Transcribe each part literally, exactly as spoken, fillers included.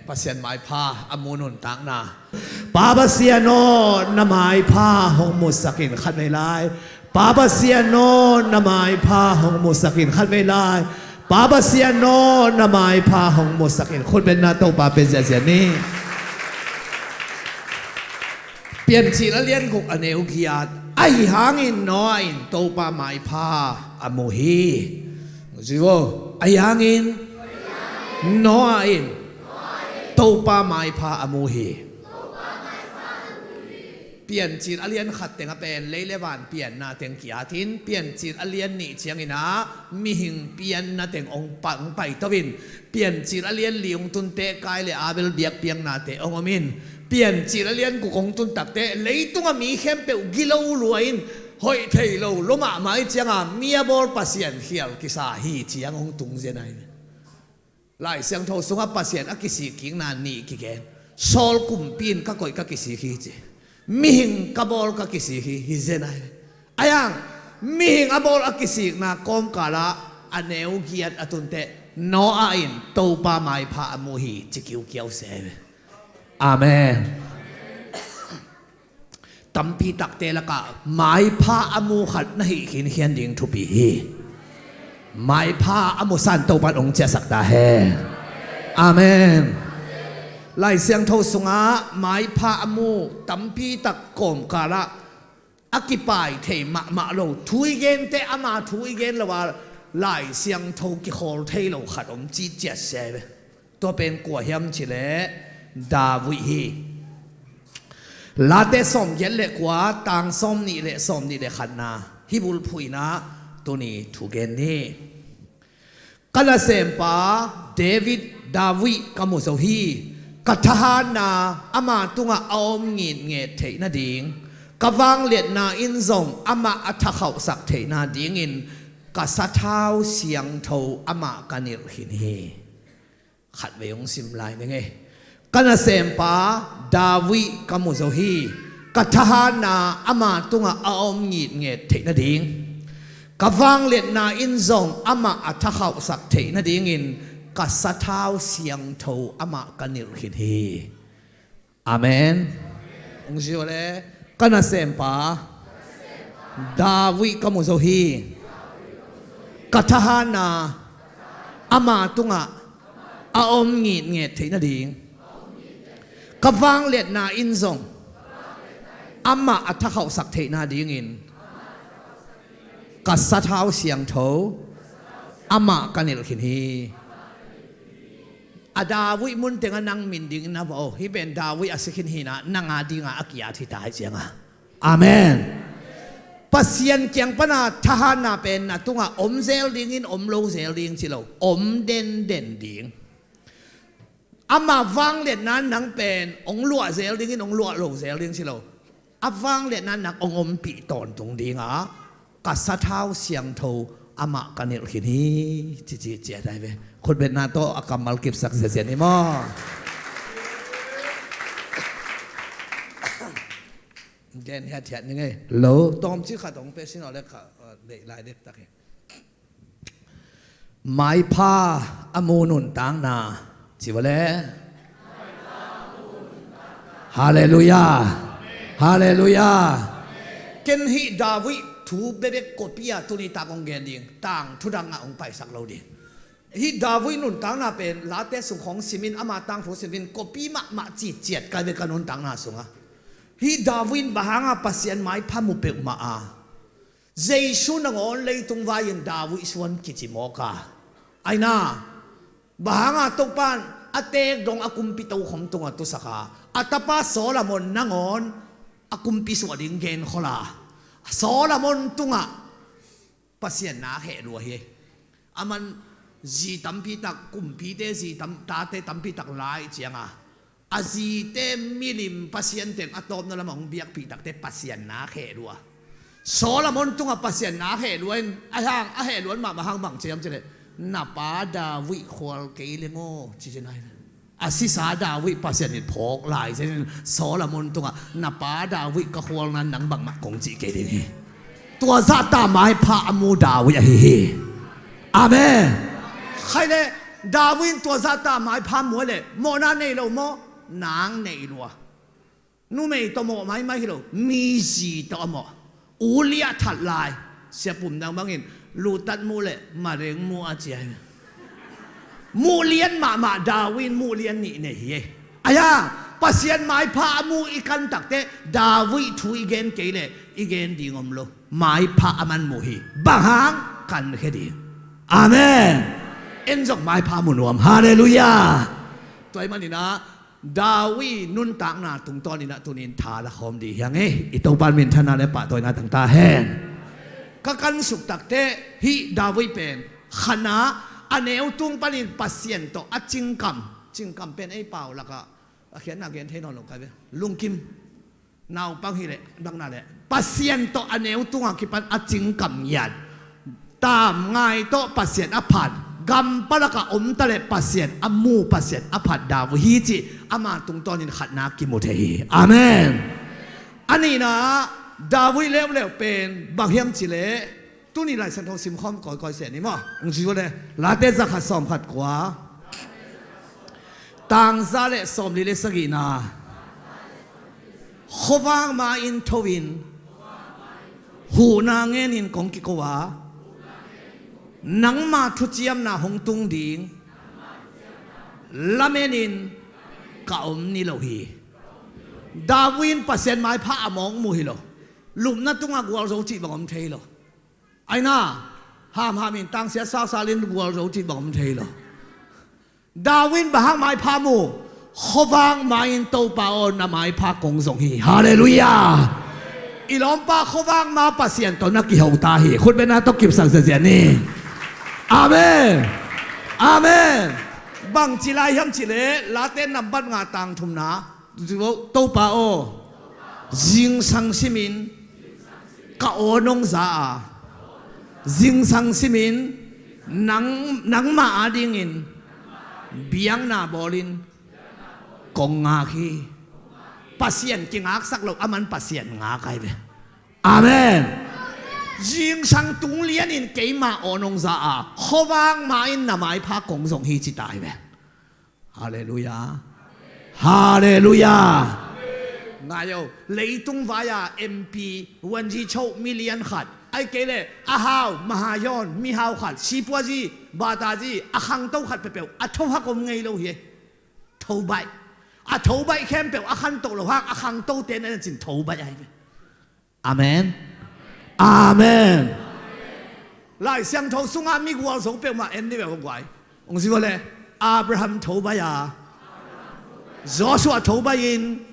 Pasian maipha a mu nuntakna. Pa Pasian aw, na maipha hong musak in khat vei lai. Pa Pasian aw, na maipha hong musak in khat vei lai. Pa Pasian aw, na maipha hong musak in. Khutbetna Topa pia ziahziah ni. Piancil a lian guk a neu giat. Ahi hangin Noah in Topa maipha a mu hi. Zui vo. Ahi hangin Noah in Topa maipha a mu hi. Piancil a lian khat teng a pen lei le van pianna teng kiatin, Piancil a lian nih ciangin ah mihing pianna teng hong pa-, hong paito in, Piancil a lian li hong tun teh Kain le Abel biakpiaknate hong om in, Piancil a lian guk hong tun tak teh leitung a mi khempeuh gilo lua in, hoih thei lo lua mahmah ahih ciangin mi a bawl Pasian khial kisa hi ci-in hong tung zen ahi. Lai Siangtho sungah Pasian a kisik kikna nih kigen. Saul kumpi in ka koih ka kisik hi ci. Mihing ka bawl ka kisik hi, hi zen ahi. Ahi hang mihing a bawl a kisikna kawmkal ah a neu giat a tun teh Noah in Topa maipha a mu hi ci kiukiau se. Amen. Tampi takte lakah maipha a mu khat na hih khinkhian ding thupi hi. Maipha a musa in Topa in hong ciahsak ta hen. Amen. Lai Siangtho sungah maipha a mu tampi tak kawmkal ah a kipai thei mahmah lo thu i gen teh ama thu i gen lo a Lai Siangtho kikhawl thei lo khat om ci ciat se ve. Tua pen kua hiam cih leh David hi. Late sawmgiat le kua, tang sawmnih le sawmnih le khatna, hih bulphuh in ah tuni thu gen ni. Ka nasempa David, David ka mu zo hi. Ka thahatna ama tungah a om ngitnget theih nading, ka vangliatna in zong amah a thakhauhsak theih nadingin ka sathau siangtho amah ka nilh khin hi. Khatvei hong sim lai ning ei. Ka nasempa David ka mu zo hi. Ka thahatna ama tungah a om ngitnget theih nading, ka vangliatna in zong amah a thakhauhsak theih nadingin ka sathau siangtho amah ka nilh khin hi. Amen. Hong zui le, ka nasempa David ka mu zo hi. Ka thahatna ama tungah a om ngitnget theih nading, ka vangliatna in zong amah a thakhauhsak theih nadingin ka sathau siangtho amah ka nilh khin hi. A David mun tengah nang min dingin na va aw. Hih pen David a si khin hi-in ah nang a dingah a ki-at hi ta hi ciangah. Amen. Pasian kiang pana thahatna pen na tungah om zel dingin om lo zel ding ci lo. Om denden ding. Ama vangliatna nang pen hong luah zel dingin hong luah lo zel ding ci lo. A vangliatna nang hong ompih tawntung dingah ka sathau siangtho amah ka nilh khin hi. Cici ciat ahi ve. Khutbetna tawh a kammal kipsak ziazia ni maw. Gen hiathiat ni ngei lo tawmcik khat hong pia sin aw le ka, uh, deih lai dektak hi. Maipha a mu nuntakna ci va le. Halleluiah. Halleluiah. Ken hih David thu bekbek kopi a tuni tak hong gen ding, tangthu dangah hong paisak lo ding. Hih David nuntakna pen Late sung khawng simin ama tangthu simin kopi mahmah ciciat ka ve ka nuntakna sungah. Hih David in bang hanga Pasian maipha mu peuhmah a, Jesu nangawn leitung vai-in David suan kici mawk a. Aina, bang hanga Topa in a teek dong a kumpi tokhom tungah tusak a, a tapa Solomon nangawn a kumpi suah ding genkhol a, Solomon tungah Pasian na kheh lua hi. Aman zi tampi tak, kumpite zi tam, tate tampi tak lai cianga, a zite milim pasian teng a tawpna lamah hong biakpih takte Pasian na kheh lua. Solomon tungah Pasian na kheh lua in, a hang, a kheh lua in mahmah hang bang ciam cileh, na pa David khual kei leng aw, ci ci nai. A sisa David Pasian in phawk lai ciangin Solomon tungah, na pa David ka khualna nang bangmah kong cih kei ding hi. Tua zahta maipha a mu David ahi hi. Amen. Khai le, David in tua zahta maipha muh leh mawhna nei lo maw? Nang nei lua. Numei tawh mawh maimai hi lo, mizi tawh a mawh. Uliah that lai, siapum dang bangin lutat muh leh mareng muh a ci hi. Muh lian mahmah, David in muh lian nih nei hi. Ahi a, Pasian maipha a muh i kan takteh David thu i gen kei leh i gen ding om lo. Maipha a man muh hi. Bang hang? Kankhia ding. Amen. En zong maipha mu nuam. Halleluiah. Tua ahih manin ah David nuntakna tungtawnin ah tuni in tha la khawm ding hi hang e. I Topa minthanna le pahtawina tang ta hen. Ka kansuk takteh hih David pen khatna a neu tung panin Pasian tawh a cingkam, cingkam pen ei pau lakah a khiatna gen thei nawn lo kai ve. Lungkim naupang hi leh bang na leh Pasian tawh a neu tungah kipan a cingkam ngiat. Tamngai tawh Pasian a phat, gampha lakah om ta leh Pasian a mu, Pasian a phat David hi cih ama tungtawnin khatna kimu thei hi. Amen. A nihna ah David leuleu pen bang hiam cih leh, tuni Lai Siangtho simkhawm kawikawi seh ni maw? Hong ci vo le. Late zakhat sawmkhat kua, tang za le sawmli le sagihna. Khuavak ma-in tho-in, huhna ngenin kong kiko a, nangma thuciamna hong tung ding lamenin ka om ni lo hi. David in Pasian maipha a mawk mu hi lo. Lupna tungah gualzo cih bang om thei lo. Aina, hamhamin tangsiat salsalin gualzo cih bang om thei lo. David in bang hang maipha mu? Khuavak ma-in Topa aw, na maipha kong zong hi. Halleluiah. I lawmpa, khuavak ma Pasian tawh na kiho ta hi. Khutbetna tawh kipsak ziazia ni. Amen. Amen. Bangci lai hiam cih leh Late nambat nga tang thumna, Topa aw, zingsang simin ka aw nong za a, zingsang simin nang, nangmah adingin biakna bawlin kong ngak hi. Pasian kingaksak lo, aman Pasian ngak ahi ve. Amen. Zingsang tung lianin keima aw nong za a, khuavak ma-in na maipha kong zong hi ci ta hi ve. Halleluiah. Halleluiah. Ngai o, leitung vai-a M P, wanzi cho million khat, ahih kei leh a hau, mahayon, mihau khat, sipuazi, batazi, a khangto khat peuhpeuh a thohak om ngei lo hi. Thobaih. A thobaih khempeuh a khantoh lo hang a khangtote na cin thobaih ahi ve. Amen. Amen. Lai Siangtho sungah mi gualzo peuhmah en ni ve, hong guai. Hong zi vo le. Abraham thobaih a, Joshua thobaih in,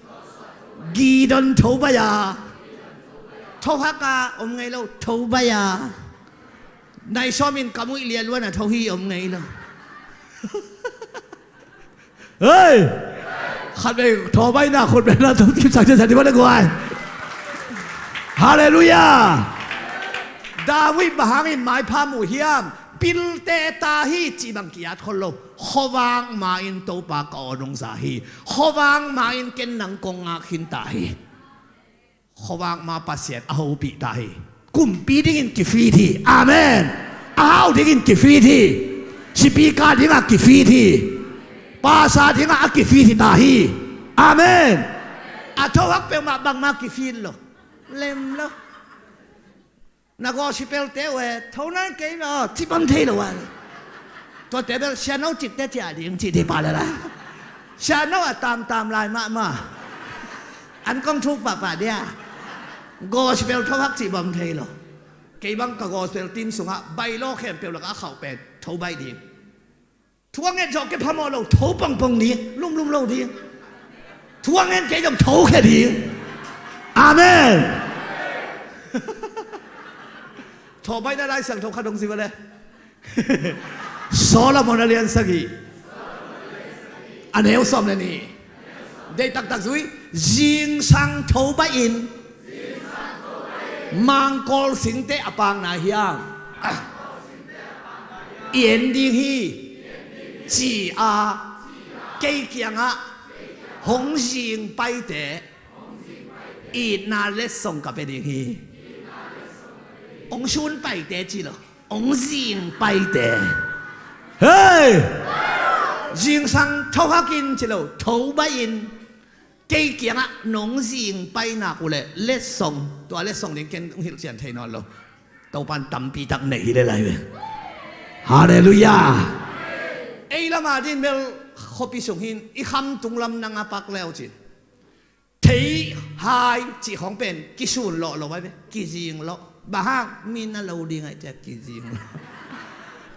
Gideon thobaih a, thohak a om ngei lo, thobaih a. Nai sawmin kamuih lialuan a tho hi om ngei lo. Hei! Khat vei thobaihna khutbetna tawh kipsak ciatciat ni maw le guai. Halleluiah. David bang hangin maipha mu hiam? Pilte ta hi cih bang ki-at khol lo. Khuavak ma-in Topa ka aw nong za hi. Khuavak ma-in ken nang kong ngak khin ta hi. Khuavak ma Pasian a hopih ta hi. Kumpi dingin kifit hi. Amen. A hau dingin kifit hi. Sipika dingah kifit hi. Pasa dingah a kifit hi ta hi. Amen. A thohak peuhmah bangmah kifit lo. Lem lo. Na gospel te uh e, tho nai kei lo, cih bang thei lo a. Tuate bel siano cipte ciah ding cih thei pah lel a. Siano a tamtam lai mahmah. An kong thuk pahpah dia. Gospel thohak cih bang thei lo. Kei bang ka gospel team sungah bailo khempeuh lakah a khauh pen thobaih ding. Thu a nget zawh kei phamawh lo, tho pongpong ding, lumlum lo ding. Thu a nget kei zong thokhia ding. Amen. Thobaihna Lai Siangtho khat hong zi vo le. Solomon a lian sagih, a neu sawm le nih. Deih taktak zui. Zingsang thobaih in mangkawl singte a paakna hiam i en ding hi, ci-a kei kiangah hong zing paite itna letsong ka pia ding hi. Hong sun paite ci lo, hong zing paite. Hei! Zingsang thohakin ci lo, thobaih in. Kei kiangah nong zing pai nak uhleh letsong, tua letsong ding ken hong hilhcian thei nawn lo. Topan tampi tak nei hi le lai ve. Halleluiah. Ei lama din bel khuapi sung hin i khamtung lam nang a pak leu cin. Thei hai cih khawng pen kisun lawh lo ai ve, kizing lawh. Bang hang, mi na lo ding ai cia kizing lawh.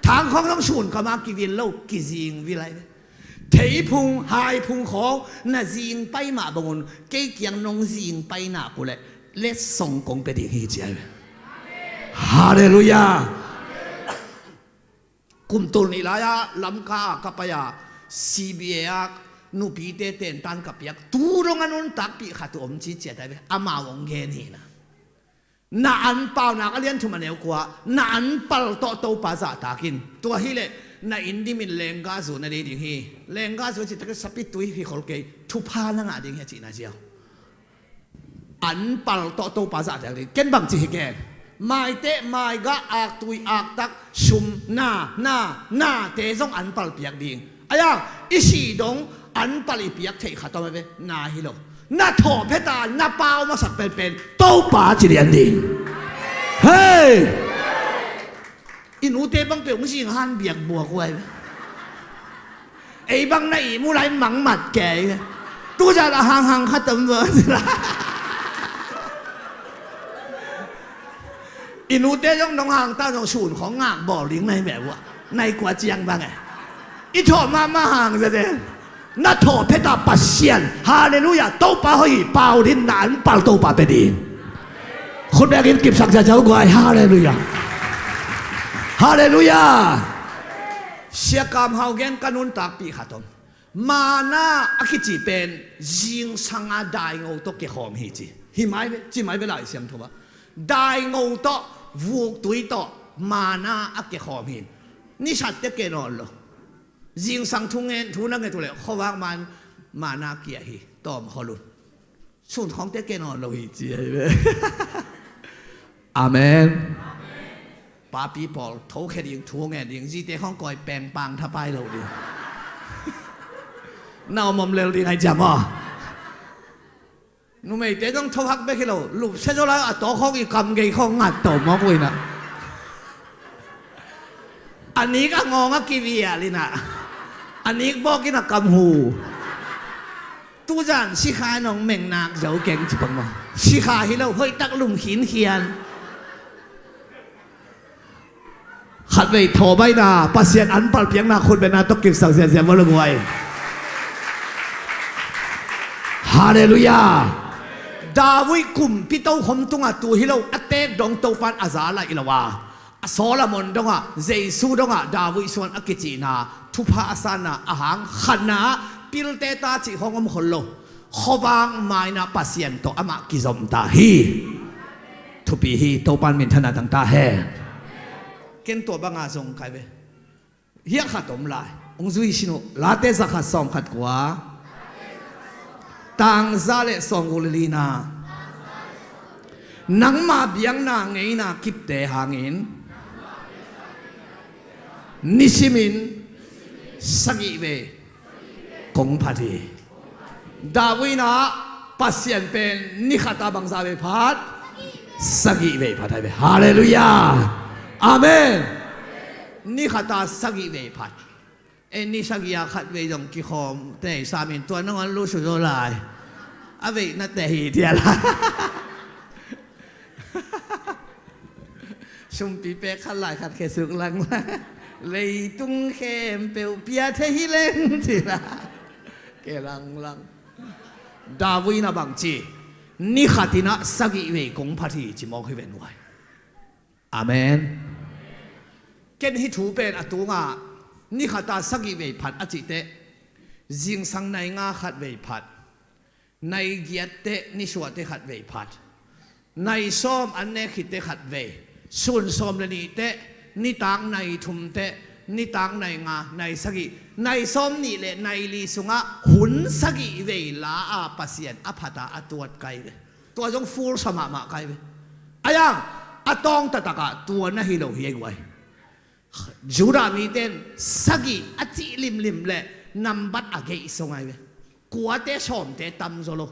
Thang khawng zong sun kama kivil lo, kizing vil ai ve. Thei phung hai phung khawng na zing pai mah bangun kei kiang nong zing pai nak uhleh letsong kong pia ding hi ci ai ve. Halleluiah. Kum tul nih lai-ah Lamka ah ka pai-a C B A ah nupite tentan ka piak tu dong a nuntakpih khat uh om ci ciat ai ve. Amau hong gen hi na. Na anpalnak a lian thum a neu kua, na anpal tawh Topa zahtak in. Tua hileh na inn dimin lengga zu na dei ding hi. Lengga zu a citak sapitui hi khol kei, thupha na ngah ding hi a cihna ziau. Anpal tawh Topa zahtak ding. Ken bangci hi ken. Maiteh, maigah, aktui, aktak, sum, na, na, nate zong anpal piak ding. Ai-a, i sih dong anpal i piak theih khat om a ve, na hi lo. Na thawh pheta na pau masak penpen Topa ci lian ding. Hei! I nute bang peuh hong zing han biak buak uh ai ve. Ei bang na ihmu lai mangmat kei. Tuzan a hanghang khat om zo. I nute zong nong hang ta zong sun khawng ngak bawl ding na hi meh uh a. Na i kua ciang bang e. I thawh mahmah hang zate. Na thawh pheta Pasian. Halleluiah. Topa hoih hi, pau din na anpal Topa pia ding. Khut bek in kipsak ziazia uh guai. Halleluiah. Halleluiah. Sia Kam Hau gen ka nuntakpih khat om. Mana a kici pen zingsang a daingo tawh kikhawm hi ci. Hi mai ve, ci mai ve Lai Siangtho ah. Daingo tawh, vuktui tawh, mana a kikhawm hi. Nisatte ke nawn lo. Zingsang thu ngen, thu na nget uhleh khuavak man mana kia hi. Tawm khol un. Sun khawngte ke nawn lo hi ci ahi ve. Amen. Papi pawl, tho khe ding, thu ngen ding, zite khawng kawi pengpang thapai lo ding. Na om om lel ding ai ciam aw. Numeite zong tho hak bek hi lo, lupsia zaw lai a tawk khawng i kam gei khawng ngat tawh mawk uh inah. A nik a ngawng a kivial inah. A nik bawk inah kam hu. Tuzan sikha nong mengnak zo keng ci pang maw. Sikha hi lo, hoihtak lum khinkhian. Khatvei thawbaihna Pasian anpal piakna khutbetna tawh kipsak ziazia maw lunguai. Halleluiah. David kumpi tokhom tungah tu hi lo, a teek dong Topan a za laih lo a. A Solomon dongah, Jesu dongah, David suan a kicihna, thupha a sanna, a hang khatna ah, pilte ta cih khawng om khol lo. Khuavak maina Pasian tawh amah kizom ta hi. Thupi hi, Topan minthanna tang ta hen. Ken tua banga zong kai ve. Hiah khat om lai. Hong zui sin uh. Late zakhat sawmkhat kua. Tangza le sawmguk le lina. Nangma biakna ngeina kipte hangin nisimin sagih vei kong phat hi. David in ah Pasian pen ni khata bangza vei phat, sagih vei phat hai ve. Halleluiah. Amen. Ni khata sagih vei phat. En ni sagih a khat vei zong kikhawm tei samin tua nangawn lusu zo lai. A veih na teh hi tiala. Sumpi pek khat lai khat khe suk langlang. Leitung khempeuh pia thei hi leng cila. Ke langlang. David in a bangci ni khatin ah sagih vei kong phat hi ci mawk hi ve nuai. Amen. Ken hih thu pen a tungah ni khata sagih vei phat a cihteh zingsang nai nga khat vei phat. Nai giatte ni suahte khat vei phat. Nai sawm an nek khitte khat vei. Sun sawm le nihte, nitak nai thumte, nitak nai nga, nai sagih, nai sawm nih le nai li sungah hun sagih vei la a Pasian a phata a tuat kai ve. Tua zong full sa mahmah kai ve. Aiang a tawng taktakah tua na hi lo hi ei guai. Judah mite in sagih a cih limlim le nambat a geih song ai ve. Kuate sawmte tamzaw lo.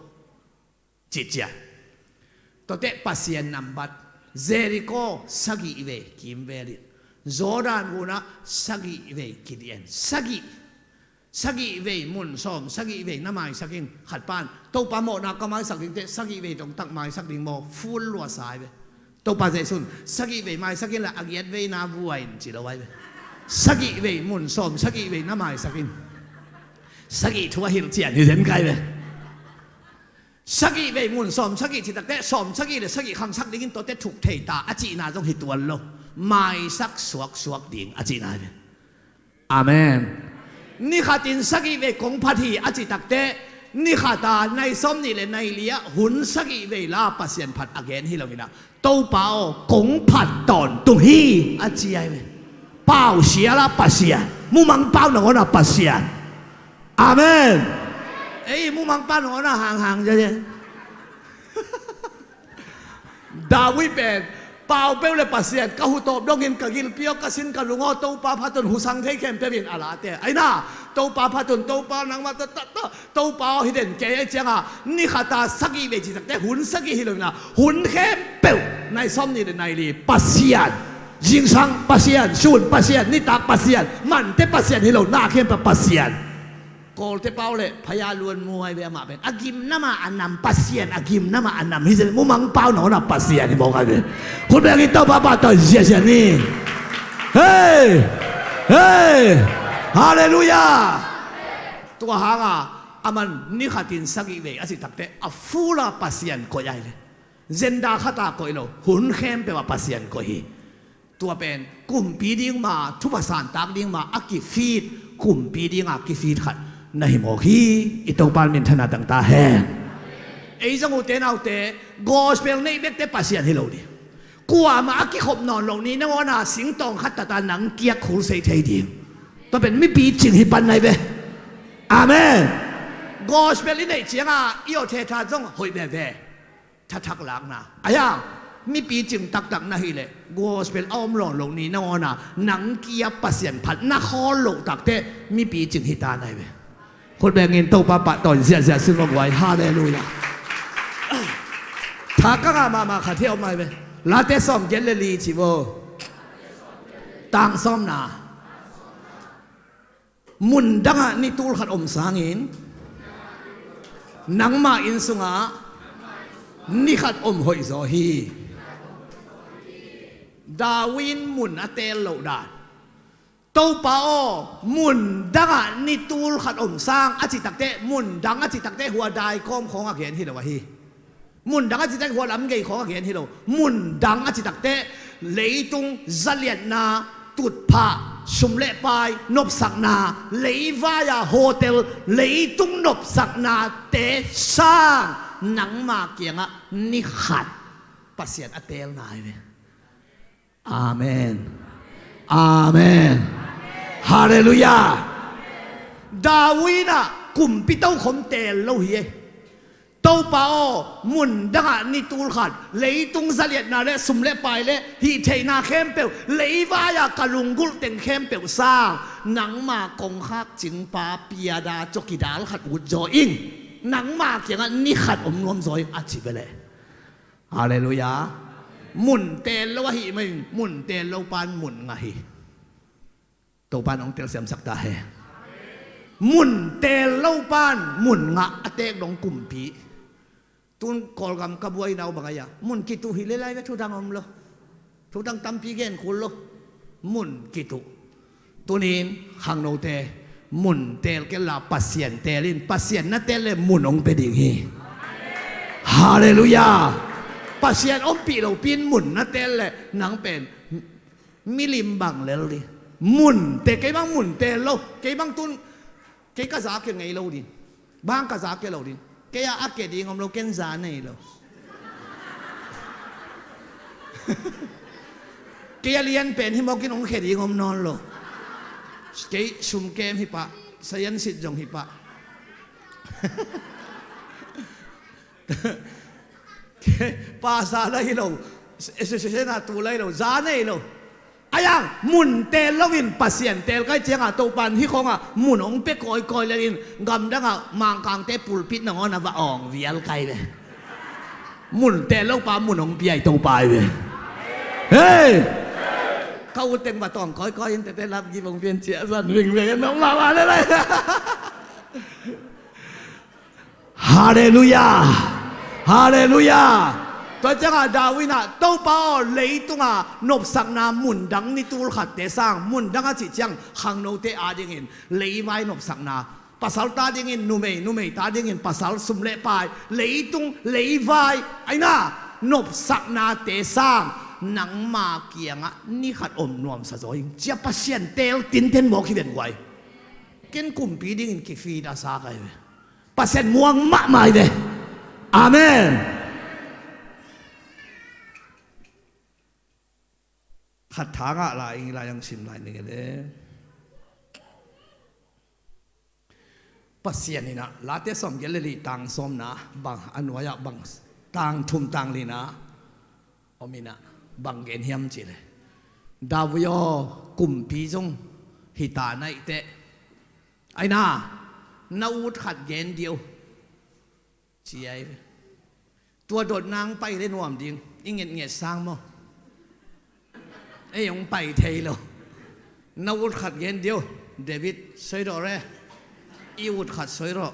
Cihcia. Tuate Pasian nambat. Jericho sagih vei kimvel in. Jordan gunah sagih vei kilian. Sagih. Sagih vei mun sawm, sagih vei na maisak in khat pan. Topa mawhna ka maisak ding teh, sagih vei dongtak maisak ding maw, full lua sa ai ve. Topa Jesu'n sagih vei maisak in la a giat vei na vua in ci lo ai ve. Sagih vei mun sawm, sagih vei na maisak in. Sagih thu a hilh cian hi zen kai ve. Sagih vei mun sawm sagih ci takteh, sawm sagih le sagih khangsak dingin tuate thuk thei ta a cihna zong hi tuan lo. Maisak suaksuak ding a cihna hi ve. Amen. Ni khatin sagih vei kong phat hi a ci takteh, ni khata nai sawm nih le nai li ah hun sagih vei la Pasian phat a gen hi lo inah, Topa aw, kong phat tawntung hi a ci ai ve. Pau siala Pasian, mumang pau nangawn a Pasian. Amen. Ei, mumang pau nangawn a hanghang cia cia. David pen pau peuh le Pasian ka hu tawp dongin ka gilpi aw, ka sin ka lung aw, Topa phatun husang thei khempeuh in a late. Aina, Topa phatun, Topa nangmah ta ta ta, Topa aw hi den kei ai cianga, ni khata sagih vei ci takteh hun sagih hi lo ina, hun khempeuh nai sawm nih le nai li Pasian. Zingsang Pasian, sun Pasian, nitak Pasian, mante Pasian hi lo, na khempeuh Pasian. Kawlte pau le phaya luan muai ve amah pen. A gimnama a nam Pasian, a gimnama a nam hi zen mumang pau nangawn a Pasian hi mawk ai ve. Khut bengin Topa pahtawi ziahziah ni. Hei! Hei! Halleluiah! Tua hanga aman ni khatin sagih vei a ci takteh a full a Pasian koih ai ve. Zenda khata koih lo, hun khempeuh a Pasian koih hi. Tua pen kumpi ding ma, thupha santak ding ma a kifit, kumpi dinga kifit khat na hi mawk hi. I Topa minthanna tangta hen. Ei zong ute naute, gospel neih bekte Pasian hi lo ding. Kuamah a kikhop nawn lo ni nangawn a singtawng khat tata nang kiak khul sei thei ding. Tua pen mipi cing hi pan nai ve. Amen. Gospel i neih cianga i aw thetha zong hoih veve. Thathak lakna. Aia, mipi cing taktak na hileh gospel a om lawn lo ni nangawn a nang kia Pasian phat na khawl loh takteh mipi cing hi ta nai ve. Khut bengin Topa pahtawi ziahziah sin mawk guai. Halleluiah. Tha ka ngah mahmah khat hi a om ai ve. Late sawm giat le li ci vo. Tang sawmna. Mun dangah ni tul khat om sangin nangma inn sungah ni khat om hoih zaw hi. David in mun a teel loh dan. Topa aw, mun dangah ni tul khat om sang a ci takteh, mun dang a ci takteh hua daikawm khawng a gen hi lo ahi. Mun dang a ci takteh hua lam gei khawng a gen hi lo. Mun dang a ci takteh leitung zaliatna, tutphah, sum le pai, nopsakna, leivai-a hotel, leitung nopsaknate sang nangma kiangah ni khat Pasian a teel nai ve. Amen. Amen. Halleluiah. David in ah kumpi tokhom teel lo hi e. Topa aw, mun dangah ni tul khat, leitung zaliatna le sum le pai le hih theihna khempeuh, leivai-a ka lunggulh teng khempeuh sang nangma kongkhak cingpa piada cawkidal khat ut zaw ing. Nangma kiangah ni khat om nuam zaw ing a ci ve leh. Halleluiah. Mun teel lo ahih manin mun teel lo pan mun ngah hi. Topa in hong telsiamsak ta hen. Mun teel lo pan mun ngah a teek dong kumpi. Tun Kawlgam ka buaina uh bang ahi a, mun kituh hi lel ai ve, thudang om lo. Thudang tampi gen kul lo. Mun kituh. Tunin khangnote, mun teel kei la Pasian teel in, Pasian na teel le mun hong pia ding hi. Halleluiah. Pasian ompih lopi in mun na teel le nang pen milim bang lel ding. Mun te, kei bang mun teel lo, kei bang tun, kei ka za kia ngei lo ding. Bang ka za kia lo ding. Kei a a kia ding om lo, ken za nei lo. Kei a lian pen hi mawk in hong kia ding om nawn lo. Kei sum kem hi pah, sayan sit zong hi pah. Pasa la hi lo, association a tu la hi lo, za nei lo. Ai ang, mun teel loin Pasian teel kai ciangah Topa in hih khawngah mun hong pia kawikawi lelin gamdangah Mangkangte pulpit nangawn a va awng vial kai ve. Mun teel lopa mun hong pia i Topa hi ve. Hei! Ka ut teng va tawng kawikawi in tete lap gip hong pian ciah zan vingveng en nong mama le lai. Halleluiah! Halleluiah! Tua ciangah David in ah, Topa aw, leitunga nopsakna mundang ni tul khatte sang, mundang a cih ciang khangnote adingin leivai nopsakna, pasalte adingin numei, numeite adingin pasal, sum le pai, leitung leivai, aina nopsaknate sang nangma kiangah ni khat om nuamsa zaw ing, cia Pasian teel tinten mawk hi ven guai. Ken kumpi dingin kifit a sa kai ve. Pasian muang mahmah hi ve. Amen. Khat thangah lai ing, lai ang sim lai ning e le. Pasian in ah Late sawmgiat le li tang sawmna bang a nuai-ah bang tang thum tang lina om in ah bang gen hiam cih le, David aw, kumpi zong hi ta na ih teh, aina na ut khat gen dih o, ci ai ve. Tua dot nang pai le nuam ding, i ngetnget sang maw? Ei hong pai thei lo. Na ut khat gen dih o, David, soi rawh re. I ut khat soi rawh.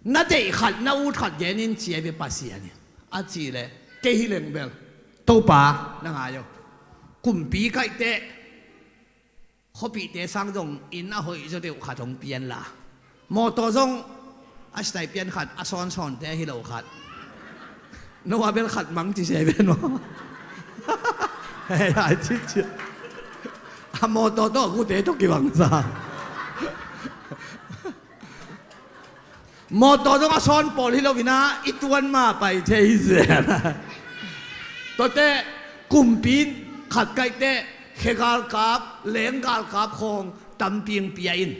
Na deih khat, na ut khat gen in, ci ai ve Pasian in. A cih leh kei hi leng bel, Topa, na ngai o. Kumpi kaih teh, khuapihte sang zong inn a hoih zaw deuh khat hong pian la, mawtaw zong a sitai pian khat, a sawnsawnte hi lo khat. No a bel khat mang ci se ven maw? Hei, ai ci ci. A mawtaw tawh a kute tawh kibangsa. Mawtaw zong a sawn pawl hi lo in ah i tuan ma pai thei hi zen. Tuate kumpi khat kaih teh khe galkap, leng galkap khawng tampi hong pia in,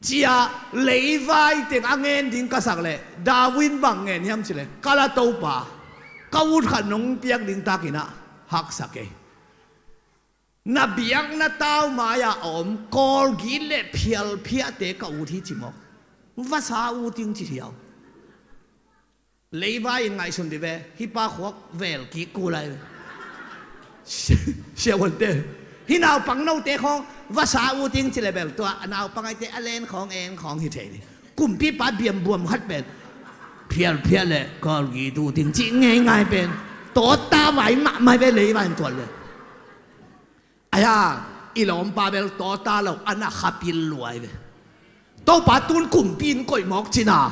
cia leivai teng a ngen ding ka sak leh, David in bang ngen hiam cih leh, ka la Topa, ka ut khat nong piak ding tak in ah haksa kei. Na biakna tau mai-ah a om kawlgit le phialphiahte ka ut hi ci mawk. Vasa ut ing ci hiau. Leivai in ngaihsun dih ve, hih pa khuak vel kik kul lai ve. Siavuante, hih naupang note khawng vasa ut ing ci le bel, tua a naupang aite a len khawng en khawng hi thei dih. Kumpipa biambuam khat pen phialphiah le kawlgit ut ing ci ngeingai pen, tawta vai mahmah ve leivai in tuat le. Aia, i lawmpa bel tawta lo, a na khapil luai ve. Topa, tun kumpi in koih mawk cina.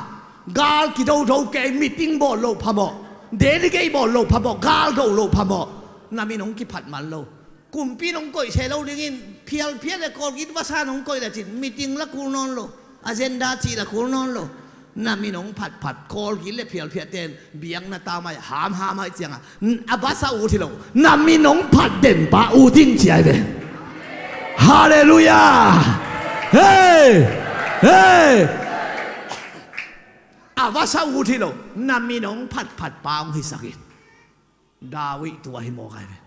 Gal kidodo kei, meeting bawl lo phamawh. Delegate bawl lo phamawh, gal do lo phamawh. Na min hong kiphat man lo. Kumpi in hong koih se lo dingin, phialphiah le kawlgit vasa in hong koih le cin, meeting la kul nawn lo. Agenda cih la kul nawn lo. Na min hong phatphat, kawlgit le phialphiah ten biakna tau mai hamham aih cianga, a vasa ut hi lo. Na min hong phat den pa ut in ci ai ve. Halleluiah. Hei! Hei! A vasa ut hi lo. Na min hong phatphat pa hong hisak in. David tua hi mawk ai ve.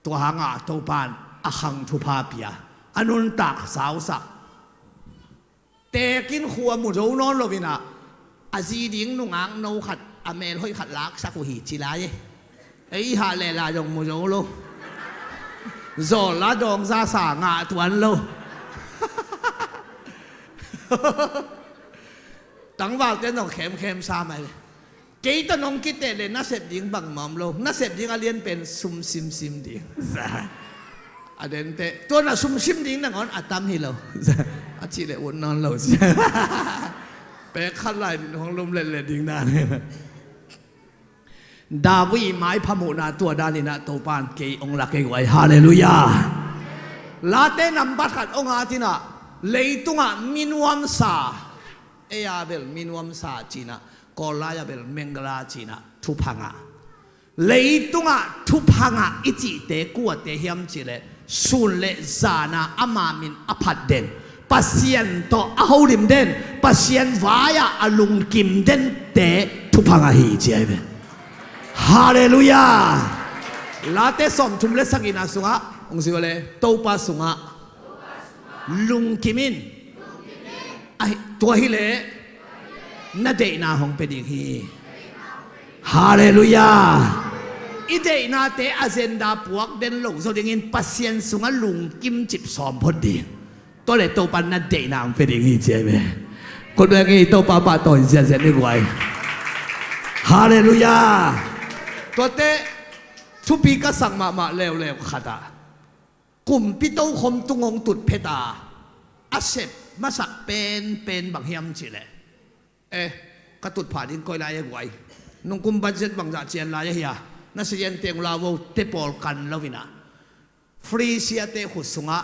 Tua hangah Topa in a khang thupha pia, a nuntak sausak. Tekin khua mu zo nawn lo in ah, a zi ding nungak no khat, a melhoih khat laksak uh hi ci lai e. Ei hah leh lai zong mu zo lo. Zawl la dawng za sa ngah tuan lo. Tangvalte zong khemkhem sa mai le. Kei tawh nong kiteh le nasep ding bangmah om lo. Nasep ding a lian pen sum simsim ding. A dente, tua na sum sim ding nangawn a tam hi lo. A cih le ut nawn lo. Pek khat lai hong lum letleh ding dan. David i maipha muhna tua danin ah Topa in kei hong lak ei guai. Halleluiah. Late nambat khat hong at in ah, leitungah minuamsa. Ei a bel minuamsa cih in ah, Kawl lai a bel mengala cih in ah, thuphanga. Leitungah thuphanga i cihte kuate hiam cih leh, sun le zana ama min a phat den, Pasian tawh a holim den, Pasian vai-ah a lungkim dente thuphanga hi ci ai ve. Halleluiah. Late sawmthum le sagihna sungah hong zui uh le, Topa sungah lungkim in. Ahi, tua hileh na deihna hong pia ding hi. Halleluiah. I deihnate agenda puak den lo zaw dingin Pasian sungah lungkim cip sawm phot ding. Tua le Topa na deihna hong pia ding hi ci ahi ve. Kut beng hi, Topa pahtawi ziahziah ni guai. Halleluiah. Tuate thupi ka sak mahmah leuleu khatah kumpi tokhom tung hong tut phet a, a sep masak penpen bang hiam cihleh, eh, ka tutphah ding koi lai a guai? Nungkum budget bangzah cian lai ahi a, na sian teng lau vo, te pawl kan lo inah, Frisia te khut sungah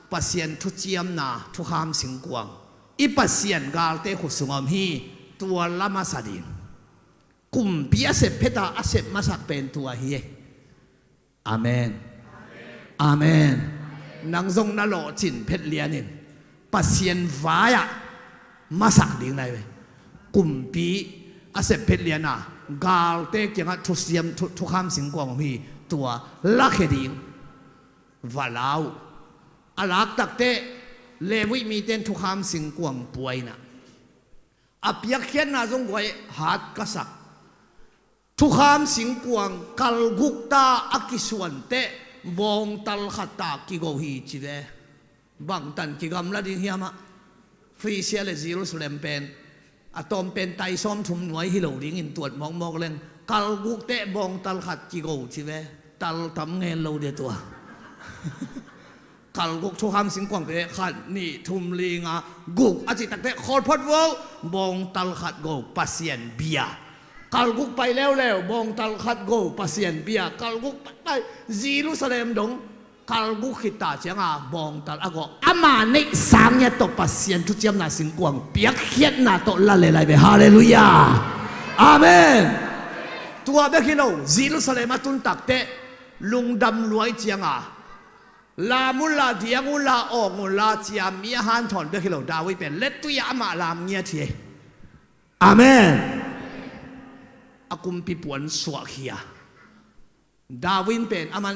Pasian thuciamna thukham singkuang, i Pasian galte khut sungah om hi. Tua la masa ding. Kumpi a sep phet a, a sep masak pen tua hi. Amen. Amen. Nang zong na lawhcin phet lianin Pasian vai-ah masak ding nai ve. Kumpi a sep phet liana galte kiangah thusiam, thu, thukham singkuang om hi. Tua lakhia ding va la uh. A lak takteh Levi miten thukham singkuang puaina, a piakkhiatna zong guai hat ka sak. Thukham singkuang kalguk ta a kisuanteh bawngtal khat ta kigo hi ci ve. Bangtan kigamla ding hiamah? Frisia le Jerusalem pen a tawm pen tai sawmthum nuai hi lo dingin tuat mawkmawk leng, kalguk teh bawngtal khat kigo ci ve. Tal tam ngen lo dia tua. Kalguk thukham singkuang pe khat, nih, thum, li, nga, guk a cih takteh khawl phot vo, bawngtal khat go, Pasian bia. Kalguk pai leuleu, bawngtal khat go, Pasian bia. Kalguk pai, pai Jerusalem dong kalguk khit ta cianga bawngtal a go. Ama neih sang ngiat tawh Pasian thuciamna singkuang piakkhiatna tawh la le lai ve. Halleluiah. Amen. Tua bek hi lo, Jerusalem a tun takteh lungdam luai cianga, lam unla, diang unla, awng unla cia mi a hanthawn bek hi lo, David pen lettui-ah amah lam ngiat hi. Amen. A kumpi puan suahkhia. David pen aman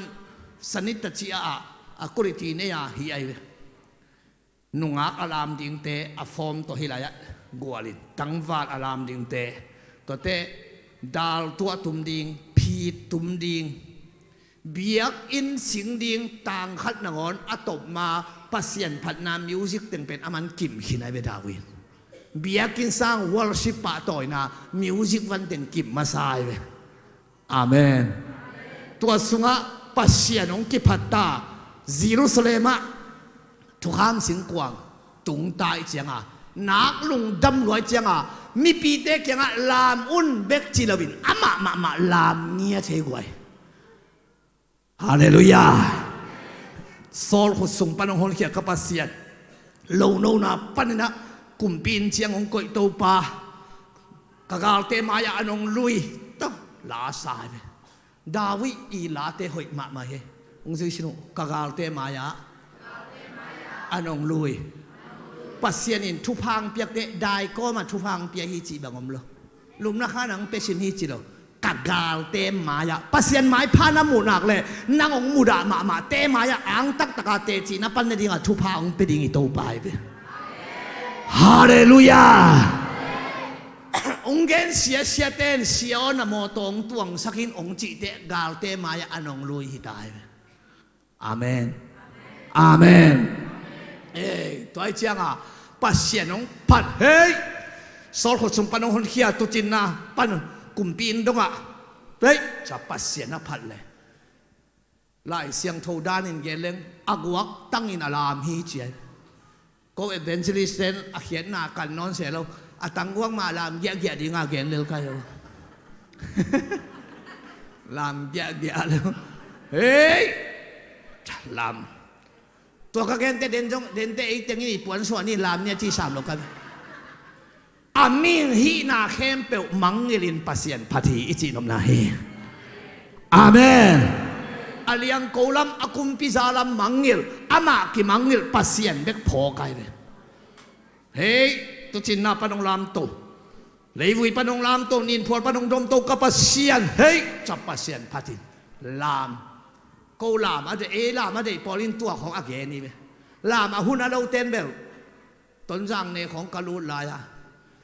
sanit ta cia ah a quality nei-a hi ahi ve. Nungak a lam dingte a form tawh hi lai-ah gualin tangval a lam dingte, tuate dal tuah tum ding, phit tum ding, biakinn sing ding, tangkhat nangawn a tawpma Pasian phatna music teng pen aman kim khin ahi ve David. Biakinn sang worship pahtawina music van teng kim masa ahi ve. Amen. Tua sungah Pasian hong kiphat ta, Jerusalem ah thukham singkuang tung ta i cianga, nak lungdam luai cianga, mipite kiangah lam un bek ci loin amah mahmah lam ngiat hi guai. Halleluiah. Saul khutsung pan hong honkhia ka Pasian, lonona paninah kumpi inn ciang hong koih Topa, ka galte mai-ah an hong lui. Tawh la sa hi ve. David i late hoih mahmah hi. Hong zui sin uh, ka galte mai-ah an hong lui. Pasian in thupha hong piakte daikawmah thupha hong pia hi cih bang om lo. Lumna khan hong pia sin hi ci lo. Ka galte mai-ah, Pasian maipha na muh nak le nang hong mudah mahmahte mai-ah ang taktaka teci na pan nadingah thupha hong pia ding i Topa hi ve. Halleluiah. Hong gen siasiate in sia aw na mawtaw hong tuangsak in hong cihte galte mai-ah an hong lui hi ta hi ve. Amen. Amen. Ei, tua hi cianga Pasian hong phat hei. Saul khutsung pan hong honkhia, tucinna pan kumpi inn dongah, hei, ca Pasian a phat le Lai Siangtho danin gen leng a guak tangin a lam hi ci ahi. Ko evangelist ten a khiatna kan nawn se lo. A tangguak mah lam giahgiah dinga gen lel kai lo. Lam giahgiah lo. Hei! Lam. Tua ka gente den zong, dente ei tengin i puansuah ni lam nia ci sam lo kai. A mihing hihna khempeuh mangngilhin Pasian phat hi i cih nopna hi. Amen. A liangko lam, a kumpiza lam mangngilh, amah kimangngilh, Pasian bek phawk ahi ve. Hei, tucinna pan hong lamto, leivui pan hong lamto, ninphual pan hong domto ka Pasian, hei, ca Pasian phat in. Lam. Ko lam a deih, ei lam a deih pawl in tua khawng a gen hi ve. Lam a hun a lo ten bel Tonzang ne khawng ka lut lai a,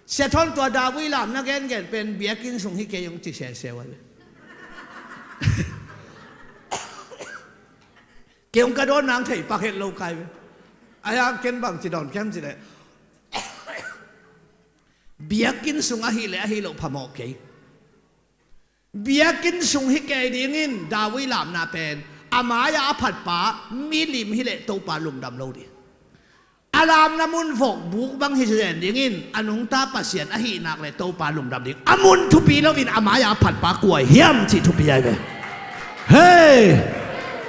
Sia Thawn, tua David lam na gengen pen biakinn sung hi kei ung ci sese uh a ve. Kei ung ka dawn nang thei pak het lo kai ve. A hiang ken bang ci dawn kem ci leh, biakinn sung ahih leh ahi loh phamawh kei. Biakinn sung hi kei dingin David lamna pen a mai-ah a phatpa milim hi leh Topa lungdam lo ding. A lamna mun vok buk bang hi zen dingin a nungta Pasian ahih nak leh Topa lungdam ding. A mun thupi loin a mai-ah a phatpa kua hiam cih thupi ahi ve. Hei!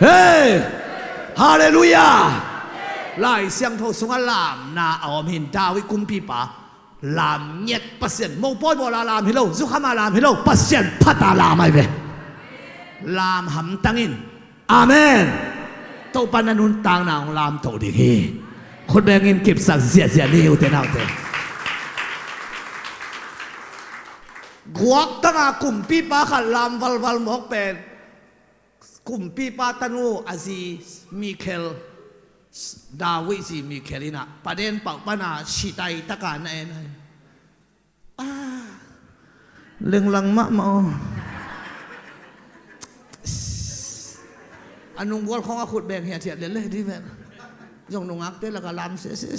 Hei! Halleluiah! Lai Siangtho sungah lamna a om hi. David kumpipa lam ngiat, Pasian mopawi bawla lam hi lo, zukhama lam hi lo, Pasian phata lam ahi ve. Lam hamtang in. Amen. Topa na nuntakna hong lamto ding hi. Khut bengin kipsak ziahziah ni, ute naute. Guaktanga kumpipa khat lam valval mawk pen kumpipa tanu a zi Mikhel, David zi Mikhel in ah paden pauh pana sitai taka na en ahi. Ah, lenglang mahmah aw. A nunggual khawng a khut beng hiathiat lel le dih ven. Zong nungakte laka lam sese.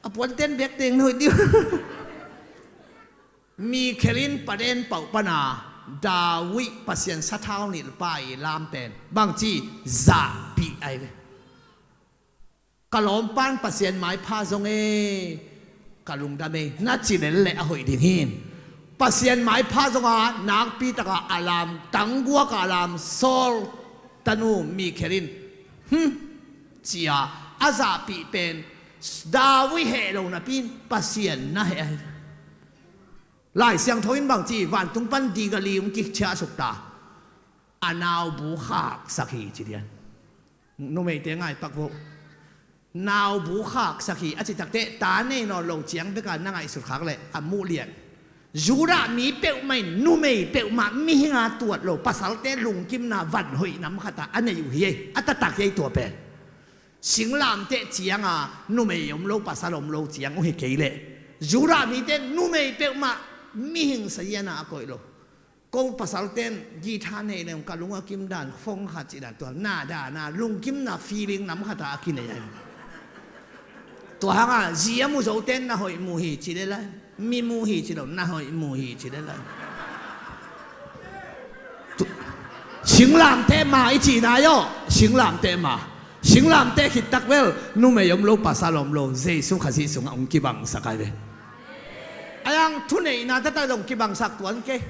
A puanten bek teng nuih dih. Mikhel in paden pauh pana David Pasian sathau nilhpa i lam pen bangci zahpih ahi ve. Ka lawmpan Pasian maipha zong e, ka lungdam e, na ci lel leh a hoih ding hi. Pasian maipha zonga nakpi taka a lam, tangguaka a lam Saul tanu Mikhel in, hmm, cia a zahpih pen David heh lo napi in Pasian na heh ahi. Lai Siangtho in bangci, vantung pan digali hong kichiahsuk ta, a naubu khaksak hi ci dian. Numeite ngaipak vo. Naubu khaksak hi a ci takteh ta nei nawn lo ciang beka na ngaihsut khak leh a muh lian. Judah mi peuhmah in numei peuhmah mihinga tuat lo, pasalte lungkimna van hoih nam khata a nei uh hi ei, a taktak hi ei tua pen. Singlamteh cianga numei om lo, pasal om lo ciang uh hi kei leh Judah mite numei peuhmah mihing saziana a koih lo. Ko pasalten guitar nei leng ka lung a kim dan, fong khat cih dan, tua na dana lungkimna feeling nam khata a kinei ahi. Tua hanga zi a mu zoten na hoih mu hi ci lel lai. Mi mu hi ci lo, na hoih mu hi ci lel lai. Tu-, singlamteh ma i cihna ahi aw, singlamteh ma. Singlamteh khit tak bel numei om lo, pasal om lo, Jesu Khazih sungah hong kibangsak ahi ve. A hiang thuneihna taktak zong kibangsak tuan kei.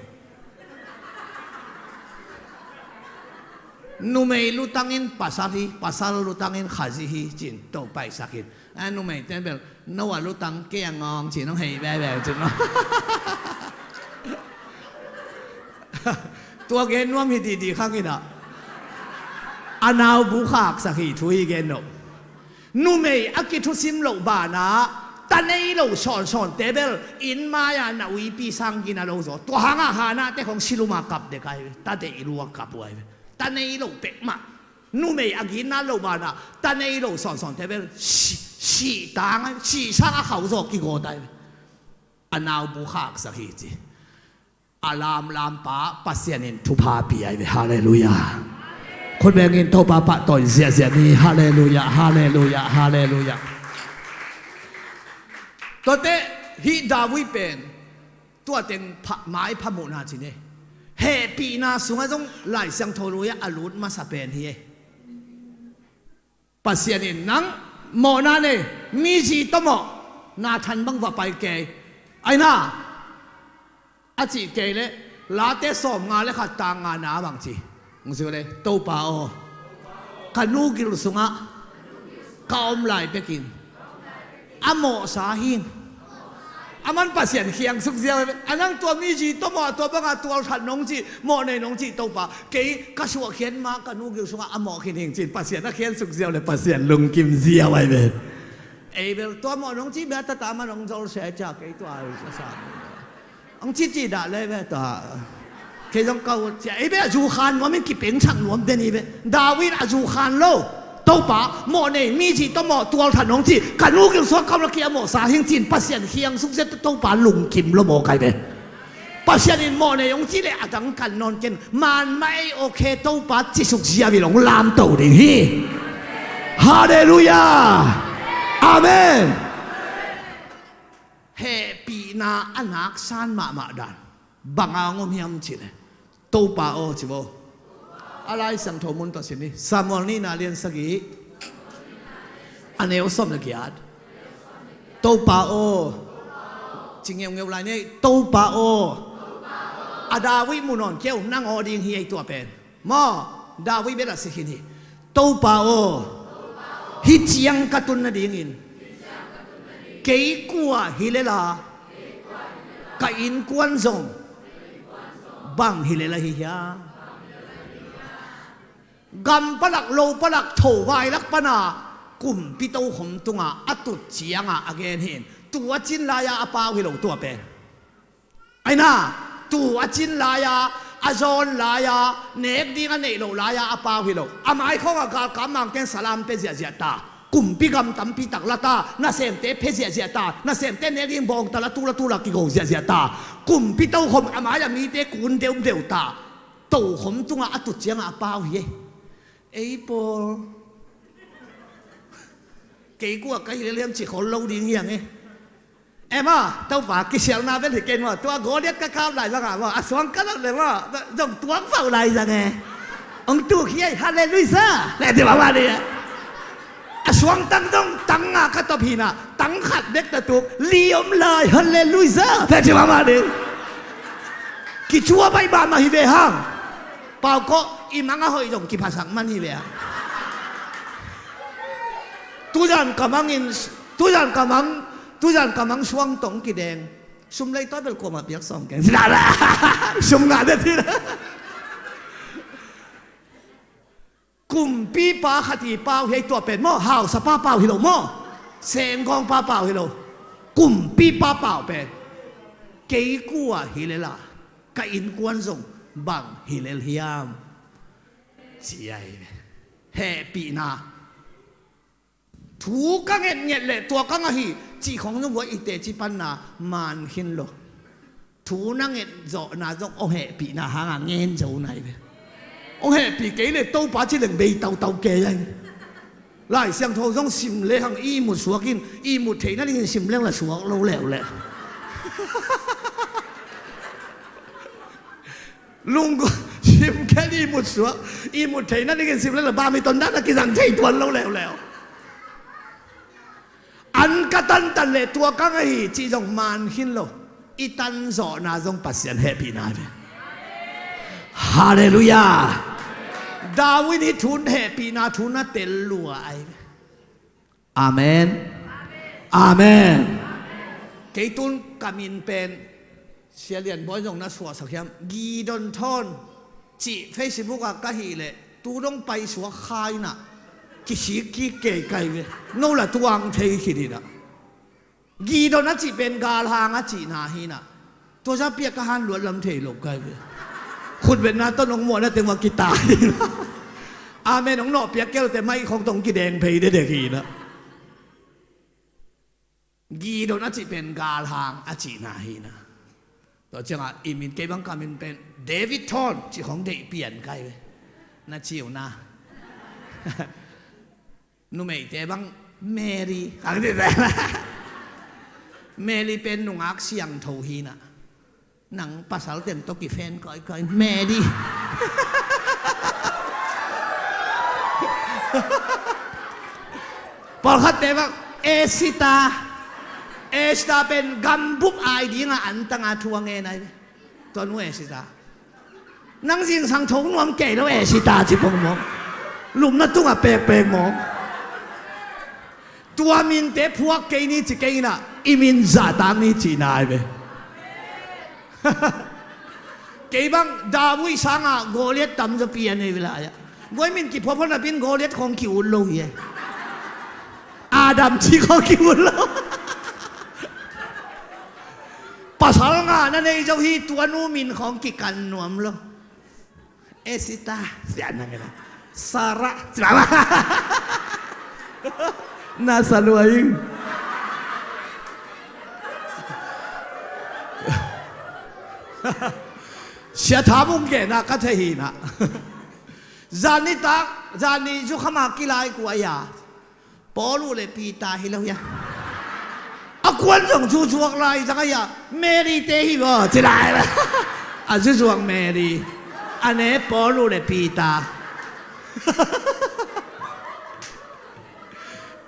Numei lutangin pasal hi, pasal lutangin Khazih hi, cin Topa i sak hi. A numeite bel, no a lutang kei a ngawng cin hong hei bebe cin maw. Tua gen nuam hi didi khang in ah. A naubu khaksak hi thu hi gen no. Numei a kithusim loh banah ta nei lo sawnsawnte bel inn mai-a na uipi sang gina lo zaw. Tua hangah Hannahte khong siluma kap dek ahi ve. Ta deih lua kap uh ahi ve. Ta nei lo pekmah. Numei a ginna loh banah ta nei lo sawnsawnte bel si, sih tang ahi, sih sang a khauh zaw kigawt ahi ve. A naubu khaksak hi ci. A lamlampa Pasian in thupha pia ahi ve. Halleluiah. Khut bengin Topa pahtawi ziahziah ni. Halleluiah, halleluiah, halleluiah. Tuate hih David pen tua teng pha, maipha muhna cin e. Hehpihna sungah zong Lai Siangtho lui-ah a lut masa pen hi e. Pasian in nang mawhna nei, mi zi tawh mawh, Nathan bang va pai kei. Aina a cih kei leh Late sawmnga le khat tang ngana bang ci. Hong zui leh, Topa aw, ka nu gil sungah ka om lai bekin a mawhsa hi. Aman Pasian khiangsuk ziau hi. A nang tua mi zi tawh mawh, tua banga tualthat nong cih, mawh nei nong cih Topa, kei ka suahkhiat ma ka nu gil sungah a mawh khin hing cin Pasian a khiansuk ziau le Pasian lungkim ziau ahi ve. Ei bel tua mawh nong cih bia tata ma nong zol se cia kei tua a sa. Ang cih cih dah le ve tua. Kei zong ka ut cia, ei bel a zu khan nuam in kipengsak nuam den hi ve. David a zu khan lo. Topa, mawh nei, mi zi tawh mawh tualthat nong ci, ka nu gil suak kam lak hi a mawhsa hing cin Pasian khiang suk zet Topa lungkim lo maw kai ve. Pasian in mawh nei hong ci le a dang kan nawn ken, man mah ei okay Topa ci suk ziau in hong lamto ding hi. Halleluiah. Amen. Hehpihna a naksan mahmah dan bang a hong om hiam cih leh, Topa aw ci vo. A Lai Siangtho mun tawh sim ni. Samuel nihna lian sagih, a neu sawm le giat. Topa aw ci ngeungeu lai ni. Topa aw. A David mu nawn kei un, nang aw ding hi ei tua pen. Maw, David bel a si khin hi. Topa aw, hih ciang ka tun nadingin kei kua hi lela, ka innkuan zong bang hi lela hi hiam? Gam palak, lo palak, tho vai lak pana kumpi tokhom tunga a tut cianga a gen hi in, tu a cin lai-a a pau hi lo tua pen. Aina, tu a cin lai-a, a zawn lai-a, nek ding a neih loh lai-a a pau hi lo. A maikhawngah galkap mangte'n salam pia ziahziah ta. Kumpi gam tampi tak la ta, nasemte pia ziahziah ta, nasemte nek ding bawngtal a tul a tul a kigo ziahziah ta. Kumpi tokhom a mai-ah mite kun deuhdeuh ta. Tokhom tungah a tut ciangah a pau hi e. Ei pawl, kei kua ka hi lel hiam ci khol lo ding hi ang e. Em a, Topa kisialna bel hi kei maw, tua Goliath ka kap lai bangah maw, a suang ka lawh le maw, zong tuang pauh lai zang e. Hong tuk hi ei, halleluiah. Le ti mahmah ding. A suang tang zong tang nga ka top hi na, tang khat bek ta tuk, li om lai, halleluiah. Le ti mahmah ding. Kicua baih mahmah hi ve hang. Pau kawh, i mang a hoih zong kiphasak man hi ve a. Tuzan ka mangin, tuzan ka mang, tuzan ka mang suang tong kideng. Sum lei tawh bel kuamah piak sawm keng. Sum ngah bek hi na. Kumpipa khat i pau hi ei tua pen maw, hausapa pau hi lo maw, senggawngpa pau hi lo. Kumpipa pau pen kei kua hi lela, ka innkuan zong bang hi lel hiam? Ci ahi ve. Hehpihna. Thu ka ngetnget le tua ka ngah hi cih khong zong hua i teci panna man khin lo. Thu na nget zawhna zong hong hehpihna hanga ngen zo nai ve. Hong hehpih kei le Topa ci leng bei tautau kei ai. Lai Siangtho zong sim le hang ihmut suak in, ihmut theih nadingin sim leng la suak lo leuleu. Lungkua sim khen ihmut suak, ihmut theih nadingin sim leng la bami ton dan a kizang thei tuan lo leuleu. An ka tantan le tua ka ngah hi cih zong man khin lo. I tan zawhna zong Pasian hehpihna ve. Halleluiah. David in hih thu hehpihna thu na tel lua ahi ve. Amen. Amen. Kei tun ka min pen Sia Lian Bawi zong na suahsak hiam? Gideon Thawn cih Facebook ah ka hih leh tu dong paisuak kha inah kisik kik kei kai ve. No la tuang thei khit inah. Gideon a cih pen galhang a cihna hi inah. Tua zah piak ka han luat lam thei lo kai ve. Khutbetna tawh nong muahna teng va kita inah. Amen. Nong nawh piak kei lote mai khong tong kideng phei dedek hi inah. Gideon a cih pen galhang a cihna hi inah. Tua ciangah i min kei bang ka min pen David Thawn cih khong deih pian kai ve. Na ciu na. Numeite bang Mary khang cih pen. Mary pen nungak siangtho hi inah. Nang pasal teng tawh kifen kawikawi Mary. Pawlkhatte bang Esita. Esita pen gambup ai dinga antanga thu a ngen ai. Tua nu Esita. Nang zingsang tho nuam kei lo Esita ci pong mawng. Lumna tungah pekpek mawng. Tua minte phuak kei ni ci kei inah i min zahtak ni cihna ai ve. Kei bang David sangah Goliath tamzaw pian ei ve lai-ah. Guai min kiphuaphuap napin Goliath khong ki-ut lo hi ei. Adam ci khong ki-ut lo. Pasal nga na nei zo hi, tua nu min khawng kikan nuam lo. Esita, sian na ngena. Sara, sian. Na sa lua ing. Sia Tha Mung ke na ka thei hi na. Zan nitak, zan ni zu khama kilai kua ya. Paul uh le Peter hi lo hia. A kuan zong zuzuak lai zang a hia. Mary te hi maw, ci lai. A zuzuak Mary. A ne Paul uh le Peter.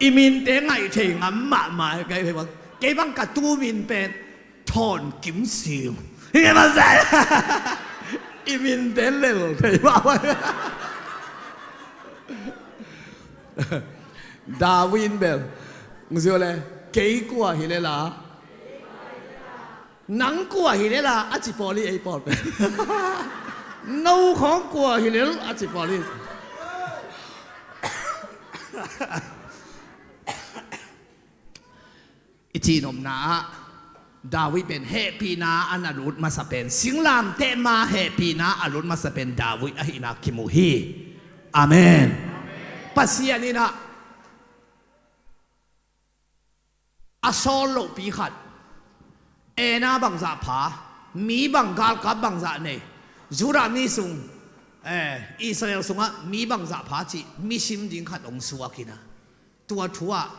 I minte ngaih thei ngam mahmah. Kei bang, kei bang ka tu min pen Thawn Kim Siu. Hi ngai bang zai. I minte lel thei mahmah. David in bel, ng zio le, kei kua hi lela, nang kua hi lela, a ci pawl hi ei pawl pen. No khawng kua hi lel, a ci pawl hi. I cihnopna ah David pen hehpihna a na lut masa pen, singlamteh ma hehpihna a lut masa pen David ahihna kimu hi. Amen. Pasian in ah a sawl lohpi khat, ena bangzah pha, mi bang galkap bangzah nei, Judah mi sung, eh, Israel sungah mi bangzah pha cih mi sim ding khat hong suak in ah, tua thu ah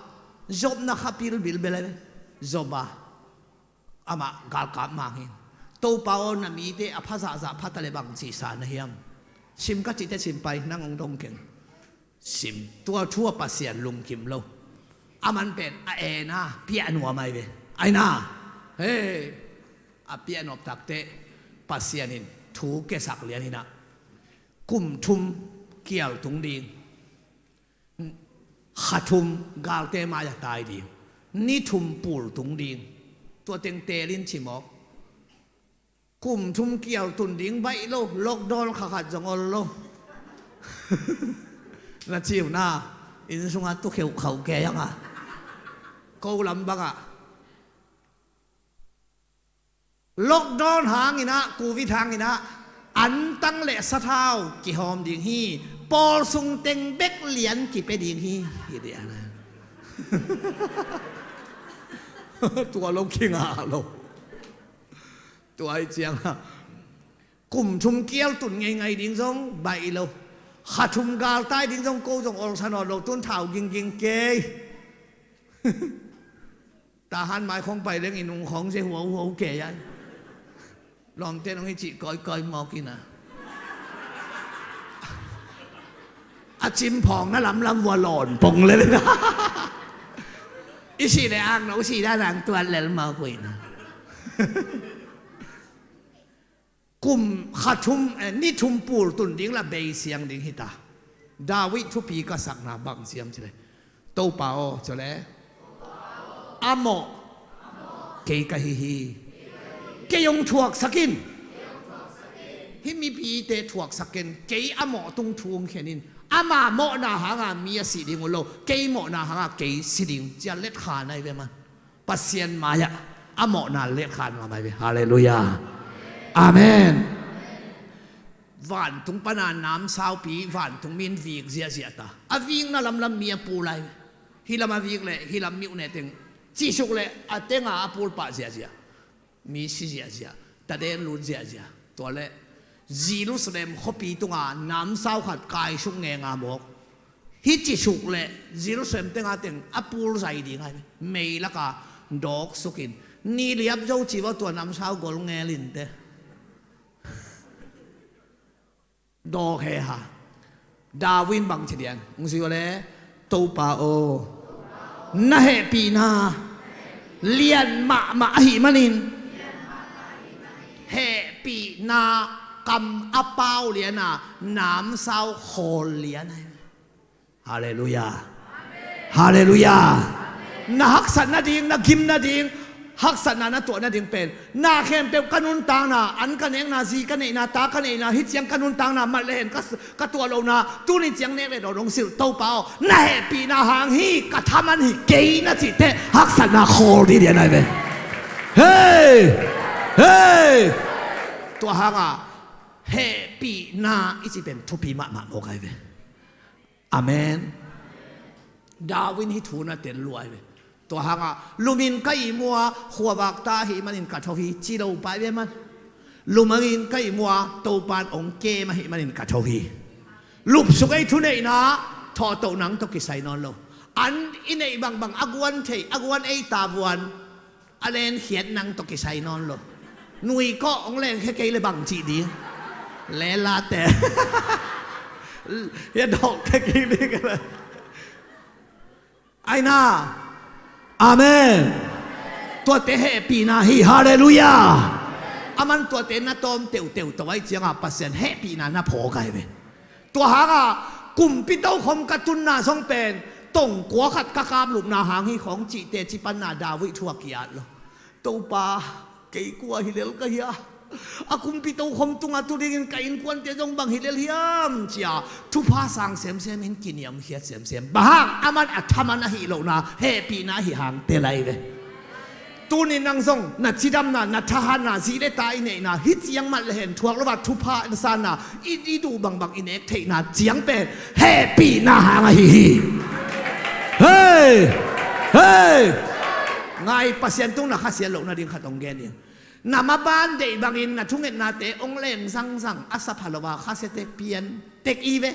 Job na kha pilbil bel e. Job a, amah galkap mang in, Topa aw, na mite a pha zahzah pha ta le bang cihsa na hiam? Sim ka cihte sim pai, nang hong dong keng. Sim. Tua thu ah Pasian lungkim lo. Aman pen a ena piah nuam ai ve. Aina, hei, a piah nuam takteh Pasian in thu kesak lian in ah, kum thum kial tung ding, kha thum galte mai-ah tai ding, ni thum pul tung ding. Tua teng telin ci mawk. Kum thum kial tun ding baih lo, lockdown kha khat zong ol lo. Na ciu na, inn sungah tu kheuh khauh kei ang a, ko lam bangah lockdown hangin ah, covid hangin ah, antang le sathau kihawm ding hi. Pawl sung teng bek lian kipia ding hi. Hi dih ana. Tua lo kinga lo. Tua hi ciang a, kum thum kial tun ngeingai ding zong baih lo, kha thum galtai ding zong ko zong olsa nawn lo, tun thau gingging kei. Tahan mai khong pai leng i nung khong se huauhuau kei ai. Lawmte nong hi cih kawikawi mawk in a, a cimphawng na lamlam vua lawn pong lel in a. I sih le ang no, i sih dan ang tuat lel mawk uh in a. Kum kha thum, eh, ni thum pul tun ding la bei siang ding hi ta. David thupi ka sakna bang siam ci le, Topa aw, ci le, a mawh kei ka hi hi. Kei hong thuaksak in. Hih mipite thuaksak ken, kei a mawh tung thu hong khen in. Ama mawhna hanga mi a sih ding uh lo, kei mawhna hanga kei si ding, ci a letkhan ahi ve man. Pasian mai-ah a mawhna letkhan ngam ahi ve. Halleluiah. Amen. Vantung pana namsaupi, vantung min vik ziahziah ta. A vikna lamlam mi a pul ahi ve. Hih lam a vik le hih lam miuh ne teng, cihsuk le a tenga a pul pah ziahziah. Mi si ziahziah, taden lut ziahziah. Tua le Jerusalem khuapi tunga namsau khat kaisuk ngenga mawk. Hih cihsuk le Jerusalem tenga teng a pul zai ding ahi. Mei laka dawk sukin, ni liap zo ci vua tua namsau gol ngel in te. Dawk he ha. David in bang ci dian? Hong ci vua le, Topa aw, na hehpihna lian mahmah ahih manin, hehpihna kam a pau liana namsau khawl lian ahi. Halleluiah. Halleluiah. Na haksat nading, na gim nading, haksatna na tuah nading pen, na khempeuh ka nuntakna, an ka nekna, zi ka neihna, ta ka neihna, hih ciang ka nuntakna mat le hen ka, ka tuah lohna, tuni ciang nek le dawn hong silh, Topa aw, na hehpihna hang hi, ka thaman hi kei na cih teh, haksatna khawl dih lian ahi ve. Hei! Hei! Tua hangah hehpihna i ci pen thupi mahmah mawk ahi ve. Amen. David in hih thu na tel lua ahi ve. Tua hangah lumin ka ihmu a, khuavak ta ahih manin ka tho hi, ci lo pai ve man. Lumin ka ihmu a, Topan ong kem ahih manin ka tho hi. Lupsuk ei thuneihna, thawhtoh nang tawh kisai nawn lo. An i neih bangbang a guan thei, a guan ei ta vuan, a lenkhiat nang tawh kisai nawn lo. Nui kawh ong lengkhia kei le bang cih ding. Lelate. Hia dawhkhia kei ding. Aina. Amen. Tuate hehpihna hi. Halleluiah. Aman tuate na tawm teuteu to ahi cianga Pasian hehpihna na phawk ahi ve. Tua hanga kumpi tokhom ka tunna zong pen tongkua khat ka kaplupna hang hi khawng cihte cipanna David thu a ki-at lo. Topa, kei kua hi lel ka hia? A kumpi tokhom tunga tu dingin ka innkuante zong bang hi lel hiam cia thupha sang semsem in kiniamkhiat semsem. Bang hang? Aman a thaman ahi lohna hehpihna ahi hang tel ahi ve. Tunin nang zong na cidamna, na thahatna, zi le ta i neihna hi ciang mat le hen thuak lo a thupha sanna i, i duh bangbang i nek theihna ciang pen hehpihna hang ahi hi. Hei! Hei! Ngai, Pasian tung na khasiat lohna ding khat ong gen ding. Na maban deih bangin na thungetnate ong leng zangzang a sapha lo a khasiate pian tek i ve.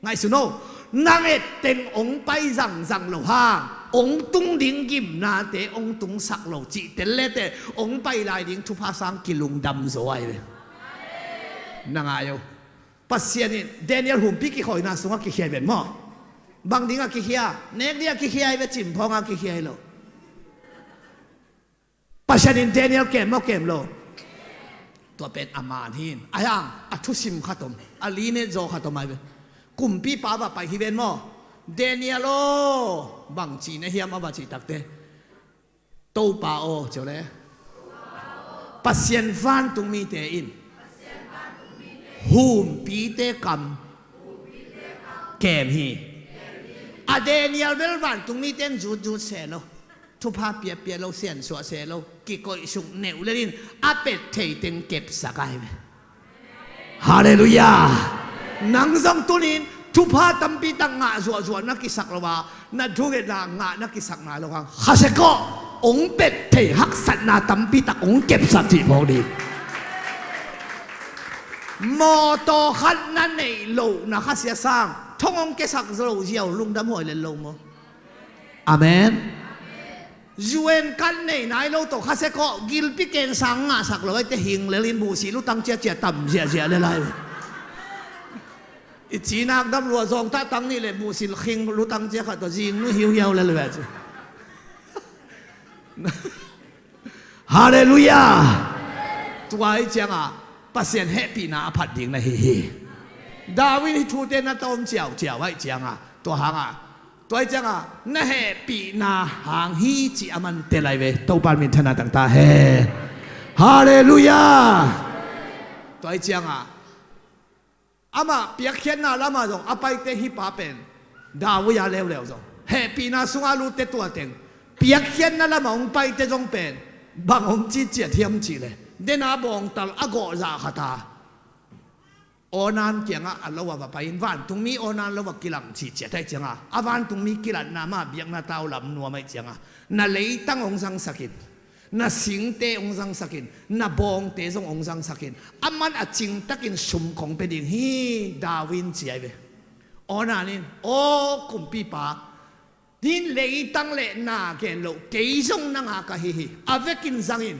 Ngaihsun o, na ngetteng ong pai zangzang lo hang ong tung ding gimnate ong tungsak lo cihtel lete ong pai lai ding thupha sang kilungdam zaw ahi ve. Na ngai o. Pasian in Daniel humpi kikhawina sungah kikhia hi ven maw? Bang dingah kikhia? Nek dingah kikhia hi ve, cimphawngah kikhia hi lo. Pasian in Daniel kem maw kem lo? Tua pen a man hi in. A hiang a thusim khat om, a lineage zaw khat om ahi ve. Kumpipa va pai hi ven maw? Daniel aw, bang ci na hiam a va cih takte, Topa aw, cio le. Pasian vantungmite in humpite kam kem hi. A Daniel bel vantungmite in zutzut se lo, thupha piapia lo, siansuah se lo, kikoihsuk neuh lelin a pet thei teng kepsak ahi ve. Halleluiah. Nang zong tunin thupha tampi tak ngah zuahzuah na kisak lo a, na thungetna ngah na kisak nai lo hang khasia kawh ong pet thei haksatna tampi tak ong kepsak cih phawk ding. Mawtaw khat na neih loh na khasia sang thong ong kesak zo lo ziau lungdam huai lel lo maw? Amen. U N card nei nai lo tawh khasia kawh gilpi kensang ngahsak lo aite hing lelin buhsih lutang ciacia tam ziahziah le lai. I cinak dam lua zawngtah tang nih le buhsih khing lutang cia khat tawh zing nu hiuhiau le le ci. Halleluiah. Tua ahi cianga Pasian hehpihna a phat ding na hi hi. David hih thute na tawm ciauciau ahi cianga tua hanga, tua ahi cianga na hehpihna hang hi cih a man tel ahi ve. Topa min thana tangta hen. Halleluiah. Tua ahi cianga amah piakkhiatna lamah zong a paite hih pa pen David a leuleu zong hehpihna sungah lutte tua teng piakkhiatna lamah hong paite zong pen bang hong ciciat hiam cihleh dena bawngtal a gawhzah khat a Ornan kiangah a lo a va pai-in vantungmi Ornan lo a kilang ciciat ahi cianga a vantungmi kilatna mah biakna tau lam nuam ahi cianga na leitang hong zangsakin, na singte hong zangsakin, na bawngte zong hong zangsakin, aman a cingtakin sum kong pia ding hi David in ci ahi ve. Ornan in, aw kumpipa, nin leitang le na gen loh kei zong nanga ka hi hi, a vekin zangin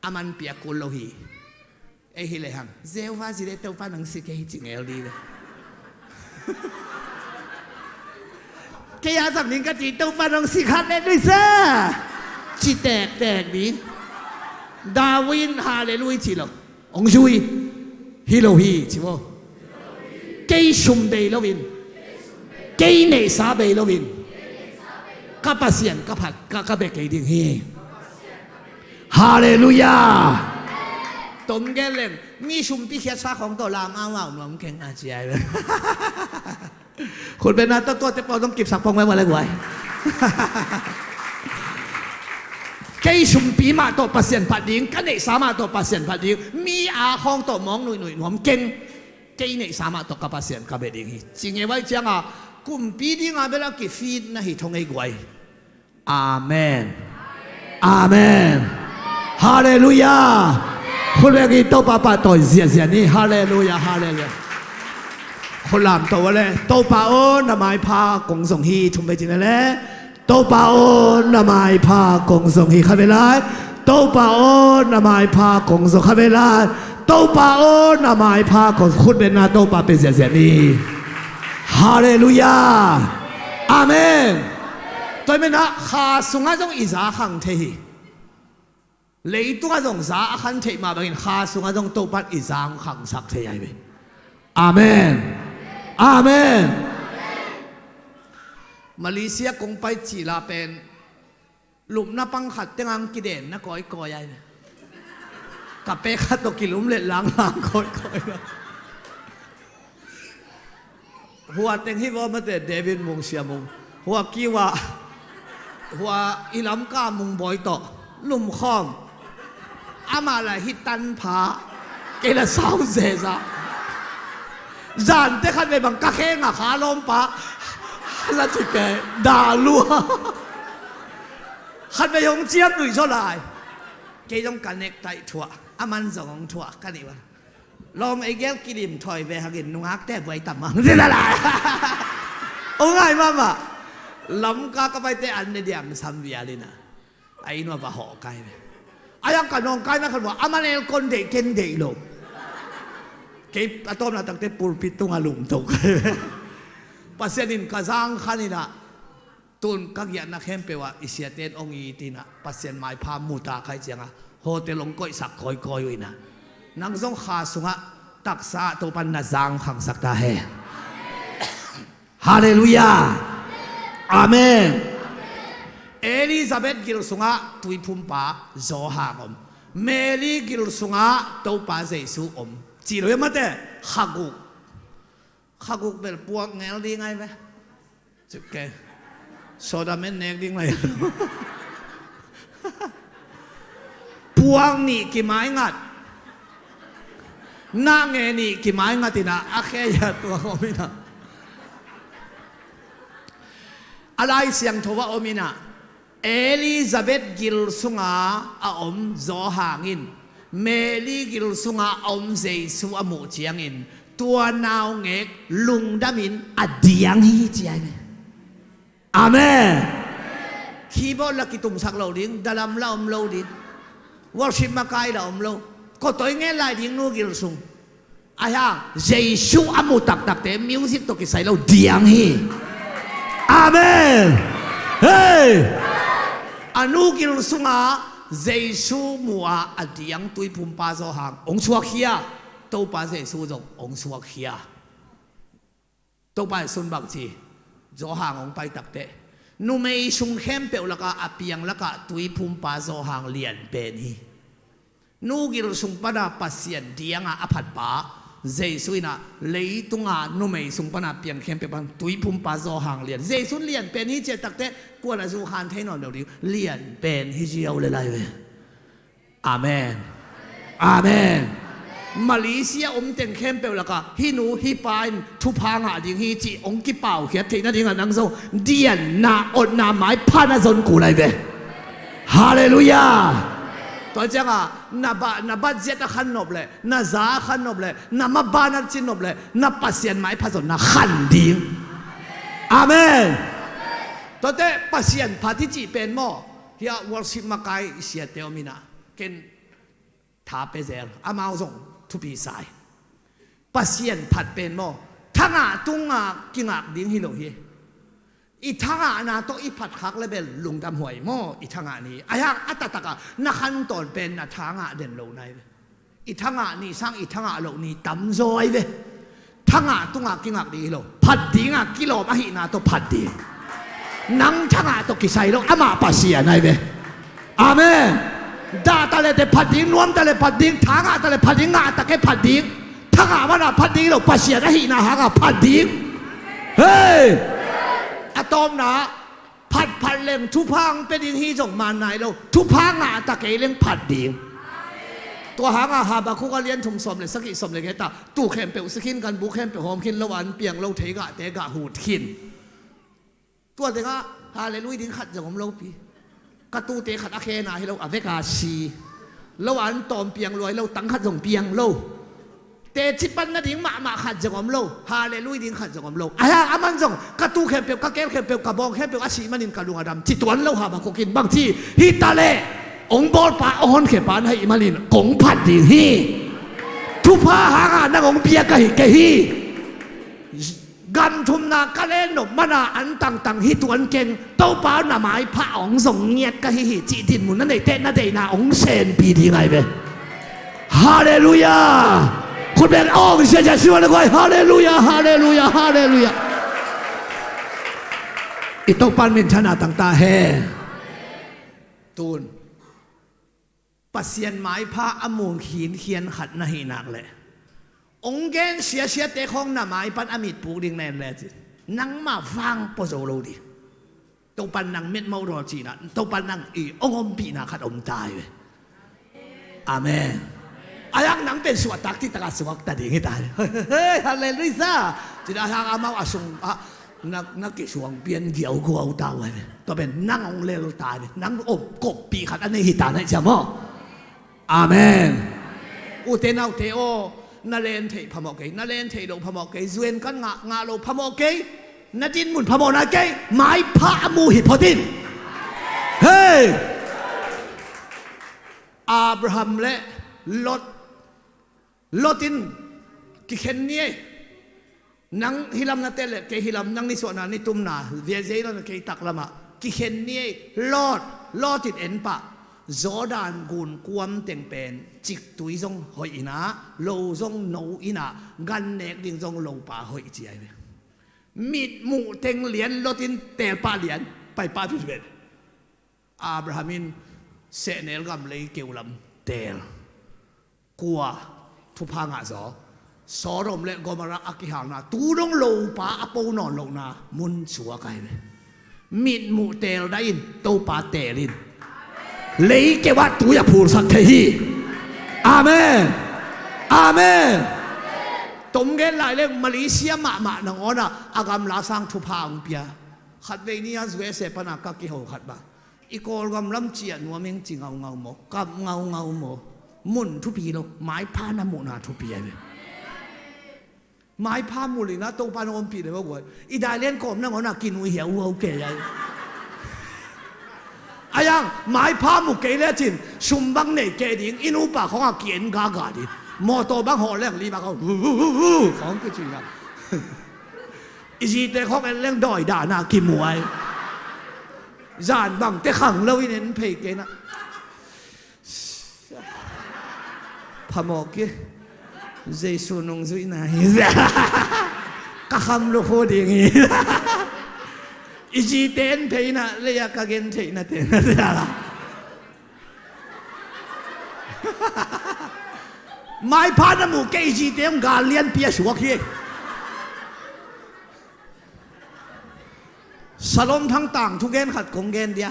aman piak kul lo hi. Ei hi lehang Jehovah Jireh Topa nong si kei hi ci ngel dih ve. Kei a zang ning ka ci Topa nong si khat le nuisa ci tektek dih. David in halleluiah ci lo. Hong zui hi lo hi ci maw? Kei sum bei loin, kei neihsa bei loin ka Pasian ka phat ka, ka bia kei ding hi. Halleluiah. Tom gen leng mi sumpi khiatsa khawng tawh lam aumau nuam keng a ci ai. Khutbetna tawh tuate pawl zong kipsak pong mai mawh le guai. Kei sumpi mah tawh Pasian phat ding, ka neihsa mah tawh Pasian phat ding, mi a khawng tawh mawng nuihnuih nuam keng. Kei neihsa mah tawh ka Pasian ka bia ding hi. Ci ngei vai cianga kumpi dinga bel a kifit na hi thong ei guai. Amen. Amen. Halleluiah. Khut bengin Topa pahtawi ziahziah ni. Halleluiah. Halleluiah. Khut lamto a le. Topa aw, na maipha kong zong hi. Thum vei cina le. Topa aw, na maipha kong zong hi. Kha vei lai. Topa aw, na maipha kong zong. Kha vei lai. Topa aw, na maipha kong zong. Khut bengna Topa pe ziahziah ni. Halleluiah. Amen. Tua hi menah kha sungah zong i za khang thei hi. Leitungah zong za a khan theih mah bangin kha sungah zong Topan i za hong khangsak thei ahi ve. Amen. Amen. Malaysia kong pai cila pen lupna pang khat tengang kiden na kawikawi ahi ve. Ka pek khat tawh kilum let langlang kawikawi lo. Hua teng hi vaw mate David Mung Sia Mung. Hua kiwa. Hua i Lamka Mung Bawi tawh. Lumkhawm. Amah la hi tanpha. Kei la sau zeza. Zante khat vei bang ka khenga kha lawmpa. La ci kei. Da lua. Khat vei hong ciam nuih zaw lai. Kei zong ka nektaih thuah. Aman zong hong thuah. Ka nih ua. Lawm ei gel kilim thawi ve hangin nungakte buai tam mang zila lai. Ong ngai mahmah. Lamka ka paite an ne diang sam vialina. A inn ua va hawh kai ve. A yang ka nawngkaina khan ua a manel kon deih ken deih lo. Kei a tawmna takte pulpit tunga lumto kai ve. Pasian in ka zang khaninah Tun ka giahna khempeuh ah i siate in hong it inah Pasian maipha muta khai cianga hotel hong koihsak kawikawi uh inah nang zong kha sungah taksa ah Topan na zang khangsak ta hen. Halleluiah. Amen. Elizabeth gil sungah tuiphumpa Zawhang om. Mary gil sungah Topa Jesu om. Ci lo hi mate khaguk. Khaguk bel puak ngel ding ai ve. Cik ke. Soda men nek ding lai. Puang nih kimaingat. Nah nge nih kimaingat inah a khe ya tua om inah. A Lai Siangtho a om inah. Elizabeth gil sunga a om Zawhang in Mary gil sunga a om Jesu a muh ciangin tua naungek lungdamin a diang hi ciai ve. Amen. Keyboard la kitumsak lo ding, dalam la om lo ding, worship makai la om lo. Kotoi ngen lai ding nu gil sung. Ahi hang Jesu a mu taktakte music tawh kisai lo diang hi. Amen. Hei. A nu gil sunga Jesu mu a a diang tuiphumpa Zawhang hong suakkhia. Topa Jesu zong hong suakkhia. Topa i sun bangci Zawhang hong pai takte numei sung khempeuh laka a piang laka tuiphumpa Zawhang lian pen hi. Nu gil sung pana Pasian dianga a phatpa Jesu inah leitunga numei sung pana piang khempeuh pan tuiphumpa Zawhang lian. Jesu lian pen hi ciah takte kuan a zu khan thei nawn lo ding lian pen hi ziau le lai ve. Amen. Amen. Malaysia om teng khempeuh laka hih nu hih pa in thupha ngah ding hi cih hong kipaukhiat theih nadingah nang zong dianna otna maipha na zon kul ai ve. Halleluiah. Tua cianga na ba na bat ziat a khan nop le na za a khan nop le na maban a cin nop le na Pasian maipha zonna khan ding. Amen. Tuate Pasian phat hi cih pen maw? Hia worship makai siate om inah ken tha pe zel amau zong thupi sai. Pasian phat pen maw? Thangah tunga kingak ding hi lo hi. I thangahna tawh i phatkhak le bel lungdam huai maw? I thangah ni ahi hang a taktakah na khantawn pen na thangah den lo nai ve. I thangah ni sang i thangah loh ni tamzaw ai ve. Thangah tungah kingak ding hi lo. Phat dingah kilawm ahihna tawh phat ding. Nang thangah tawh kisai lo amah Pasian ai ve. Amen. Dah ta le te phat ding, nuam ta le phat ding, thangah ta le phat ding, ngah ta ke phat ding. Thangah mana phat ding hi lo, Pasian ahihna hanga phat ding. Hei. A tawmna Phatphat leng thupha hong pia ding hi zong man nai lo, thupha ngah ta kei leng phat ding. Tua hanga Habakkuk a lian thum sawm le sagih, sawm le giat ah, tuu khempeuh si khin, ganbu khempeuh hawm khin, lo an piang lo, theigahte gah hut khin. Tua tengah hallelujah ding khat zong om lo pi. Ka tuute khat a khena hi lo, a veka si. Lo an tawm piang lua hi lo, tang khat zong piang lo. Teci pan nading mahmah khat zong om lo, hallelujah ding khat zong om lo. Ahi hang aman zong, ka tuu khempeuh, ka keel khempeuh, ka bawng khempeuh a sih manin ka lung a dam, ci tuan lo. Habakkuk in bang ci? Hi ta leh, hong bawlpa, hong honkhiapa na hih manin kong phat ding hi. Thupha hanga nang hong pia ka hi kei hi. Gam thumna ka len nop mana an tangtang hi tuan keng. Topa, na maipha hong zong ngiat ka hi hi, cih dinmun na neih teh na deihna hong senpi ding ahi ve. Hallelujah. Khut beng hong siasia siwa le guai. Hallelujah, hallelujah, hallelujah. I Topa in minthanna tang ta hen. Tun Pasian maipha a mu khinkhian khat na hih nak leh, hong gen siasiate khawng na mai pan a mitpuk ding na en lecin, nangmah vang pua zo lo ding. Topan nang mitmo dawl cihna, Topan nang i hong ompihna khat om ta hi ve. Amen. A yang nang pen suahtak cihtakah suakta ding hi ta hi. Hei, hei, hei, hallelujah. Cih a yang amau a sung ah na, na kisuang pian giauguau ta uh ahi ve. Tua pen nang hong lel ta hi ve. Nang om koppih khat a nei hi ta na hi cia maw? Amen. Ute naute aw, na len theih phamawh kei, na len theih loh phamawh kei, zuan kan ngah, ngah loh phamawh kei, na dinmun phamawh nai kei, maipha a mu hi phot in. Hei! Abraham le Lot, Lot in kikhen ni ei. Nang hilam na tel le kei hilam, nang nisuahna nitumna, ziazia lam le kei taklamah kikhen ni ei. Lot, Lot in en pah. Jordan gun kuam teng pen ciktui zong hoih inah, lo zong no inah, gan nek ding zong lopa hoih ci ahi ve. Mitmuh teng lian, Lot in teel pah lian, pai pah vet vet. Abraham in sehnel gam lei keu lam teel. Kua thupha ngah zaw? Sodom le Gomorrah a kihalna, tu dong lopa a po nawn lohna mun suak ahi ve. Mitmuh teel dah in, Topa teel in. Lei keu ah tui a phulsak thei hi. Amen. Amen. Tom gen lai leng Malaysia mahmah nangawn ah a gamla sang thupha hong pia. Khatvei ni a U S A pana ka kiho khat bang, i Kawlgam lam ciah nuam ing ci ngaungau maw, kap ngaungau maw. Mun thupi lo, maipha na muhna thupi ahi ve. Maipha mu lina Topa na ompih le maw guai. I dai lian kawm nangawn ah kinui hia uh ahi kei ai. A yang maipha mu kei lecin sum bang nei kei ding, i nupa khawng a ki-en gaga ding. Mawtaw bang hawh leng li bang khawng, vu, vu, vu, vu, khawng kici na. I zite khawng en leng dawi dahna kimuai. Zan bangte khang lo in en phei kei na. Phamawh kei. Jesu nungzuihna hi. Ka kham lukhu ding hi. I zite en theihna lei-a ka gen theihna te na zia la. Maipha na mu kei, i zite hong gal lianpi a suak hi. Salom thang tangthu gen khat kong gen dia.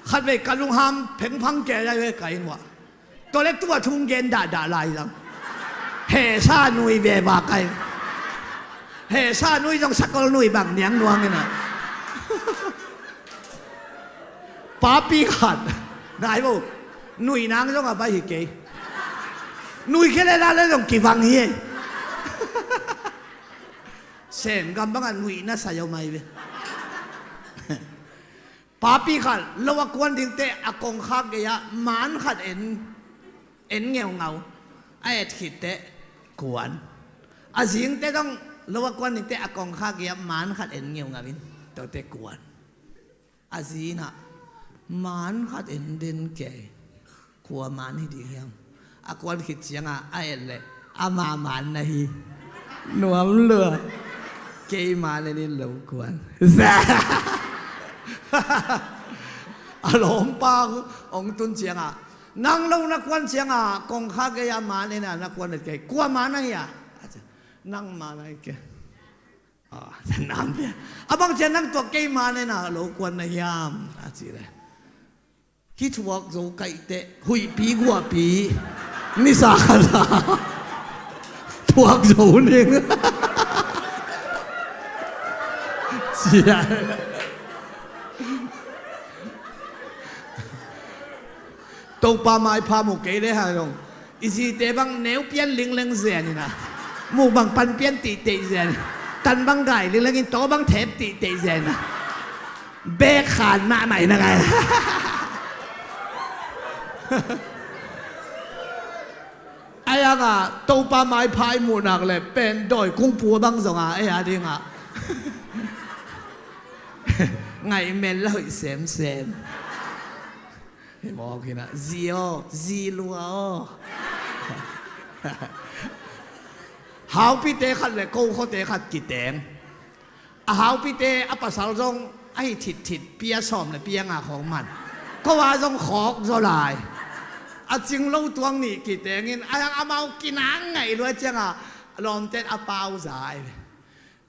Khatvei ka lungham phengphang kei lai ve ka inn uah. Tua le tua thung gen dahdah lai zang. Hesa nui ve va kai. Hesa nui zong sakol nui bang niang nuang ina. Papi khat nai bo. Nui nang zong a bai hi kei. Nui khe le la le zong kivang hi. Sem gam bangah nuihna sai a om ahi ve. Papi khat lo a kuan dingte a kongkhak gei-ah maan khat en, en ngeungau. A et khitteh kuan. A zingte dong lo a kuan dingte a kongkhak gei-ah maan khat en ngeungau in tuate kuan. A zi in ah maan khat en den kei. Kua maan hi ding hiam? A kuan khit ciangah a et leh ama maan na hi. Nuam lua. Kei maan en in lo kuan. A lawmpa hong tun ciangah nang lo na kuan ciangah kongkhak gei-ah maan en a na kuan et kei. Kua maan na hi a? Nang maan na hi kei. Ah, sanam pia. A bang cian nang tuak keima nena lo kuan na hiam a ci le. Hi thuak zo kaih teh huihpi guahpi nisa khat a thuak zo ning. Cia. Topa maipha mu kei le hang zong i zite bang neu pian lingleng zen ina, mu bang pan pian tihte zen, tan bang gai lingleng in to bang thep tihte zen ina, bek khan mahmah ina ngai. Ai anga Topa maipha i muhnak le pen dawi kungpu bang zonga ei a dinga ngaih men la hoih semsem. Hi mawk hina zi aw, zi lua aw. Haupite khat le kokhuate khat kiteng. A haupite a pasal zong a hi thitthit pia sawm le pia nga khawng man. Ko a zong khawk zaw lai. A cing lo tuang nih kitengin a yang amau kinang ngaih lua cianga lawmten a pau zai.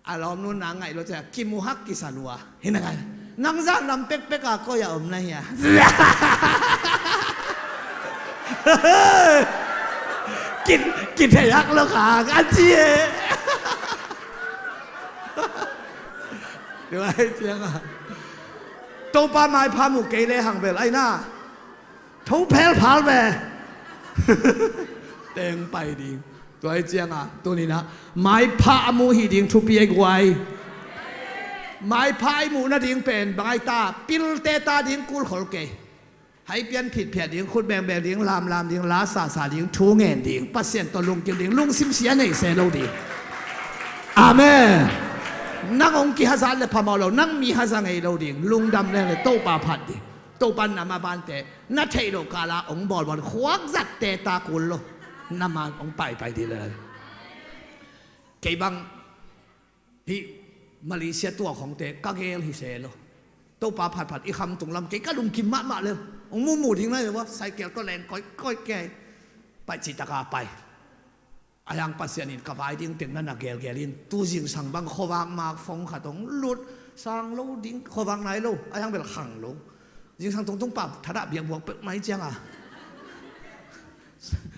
A lawmnu nang ngaih lua cianga kimuhak kisa lua. Hina ngai. Nang zan lam pekpek a koi a om na hia? Kin kitheiak lo khang a ci e. Tua hi cianga Topa maipha mu kei le hang bel aina tho phelphal ve. Teng pai ding. Tua hi cianga tunina maipha a mu hi ding thupi ai guai. Maipha i muh nading pen bang ai ta, pilte ta ding kulkhol kei. Hai pian phitphiat ding, khut bengbeng ding, lamlam ding, la sasa ding, thu ngen ding, Pasian tawh lungkim ding, lungsim sia nei se lo ding. Amen. Nang hong kihazat le phamawh lo, nang mi haza ngei lo ding, lungdam leng le Topa phat ding. Topa nam a bante na theih loh kala hong bawlbawl, khuak zatte ta kul lo. Nama hong paipai ding le kei bang hih Malaysia tuak hongte ka gel hi se lo. Topa phatphat i khamtung lam kei ka lungkim mahmah le. Hong mumu ding na le wa cycle tawh leng koih koih kei. Pai citaka pai. A yang Pasian in ka vai ding teng na na gelgel in tu zingsang bang khuavak mak fong khat hong lut. Sang lo ding khuavak nai lo a yang bel khang lo. Zingsang tungtung pa thadah biakbuak pek mai cianga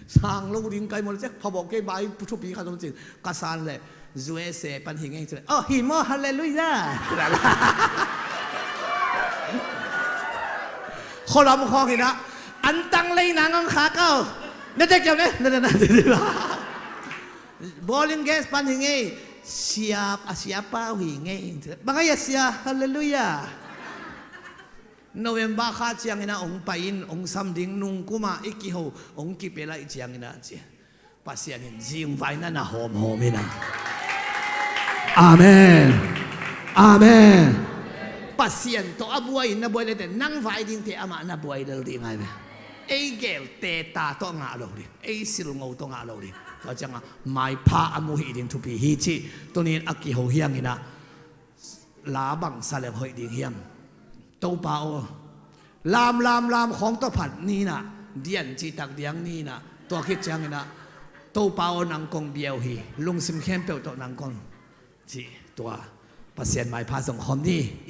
sang lo ding kai maw le ciak phabawk kei bai thupi khat om cin ka san le U S A pan hi ngei cin. Oh hi maw, halleluia. Khualam khawng hina an tang lei nang ang kha kau. Na tek kiau ne na na na. Bowling gas pan hi ngei. Siap a siapa uh hi ngei. Bang a ia sia, halleluia. November kha ciangina hong pai in hong sam ding nungkuma i kiho hong kipia laih ciangina ci. Pasian in zingvaina na hawmhawm ina. Amen. Amen. Pasian tawh a buai in na buai lete nang vai dingte amah na buai lel ding ai ve. Ei gelte ta tawh ngah lo ding, ei silngo tawh ngah lo ding. Tua cianga maipha a mu hi ding thupi hi ci. Tunin a kiho hiangina la bang sa leng hoih ding hiam? Topa aw, lam lam lam khawng tawh phat nina, dian citak diang nina, tua khit ciangina Topa aw nang kong biau hi, lungsim khempeuh tawh nang kong ci. Tua Pasian maipha zong khawm ni.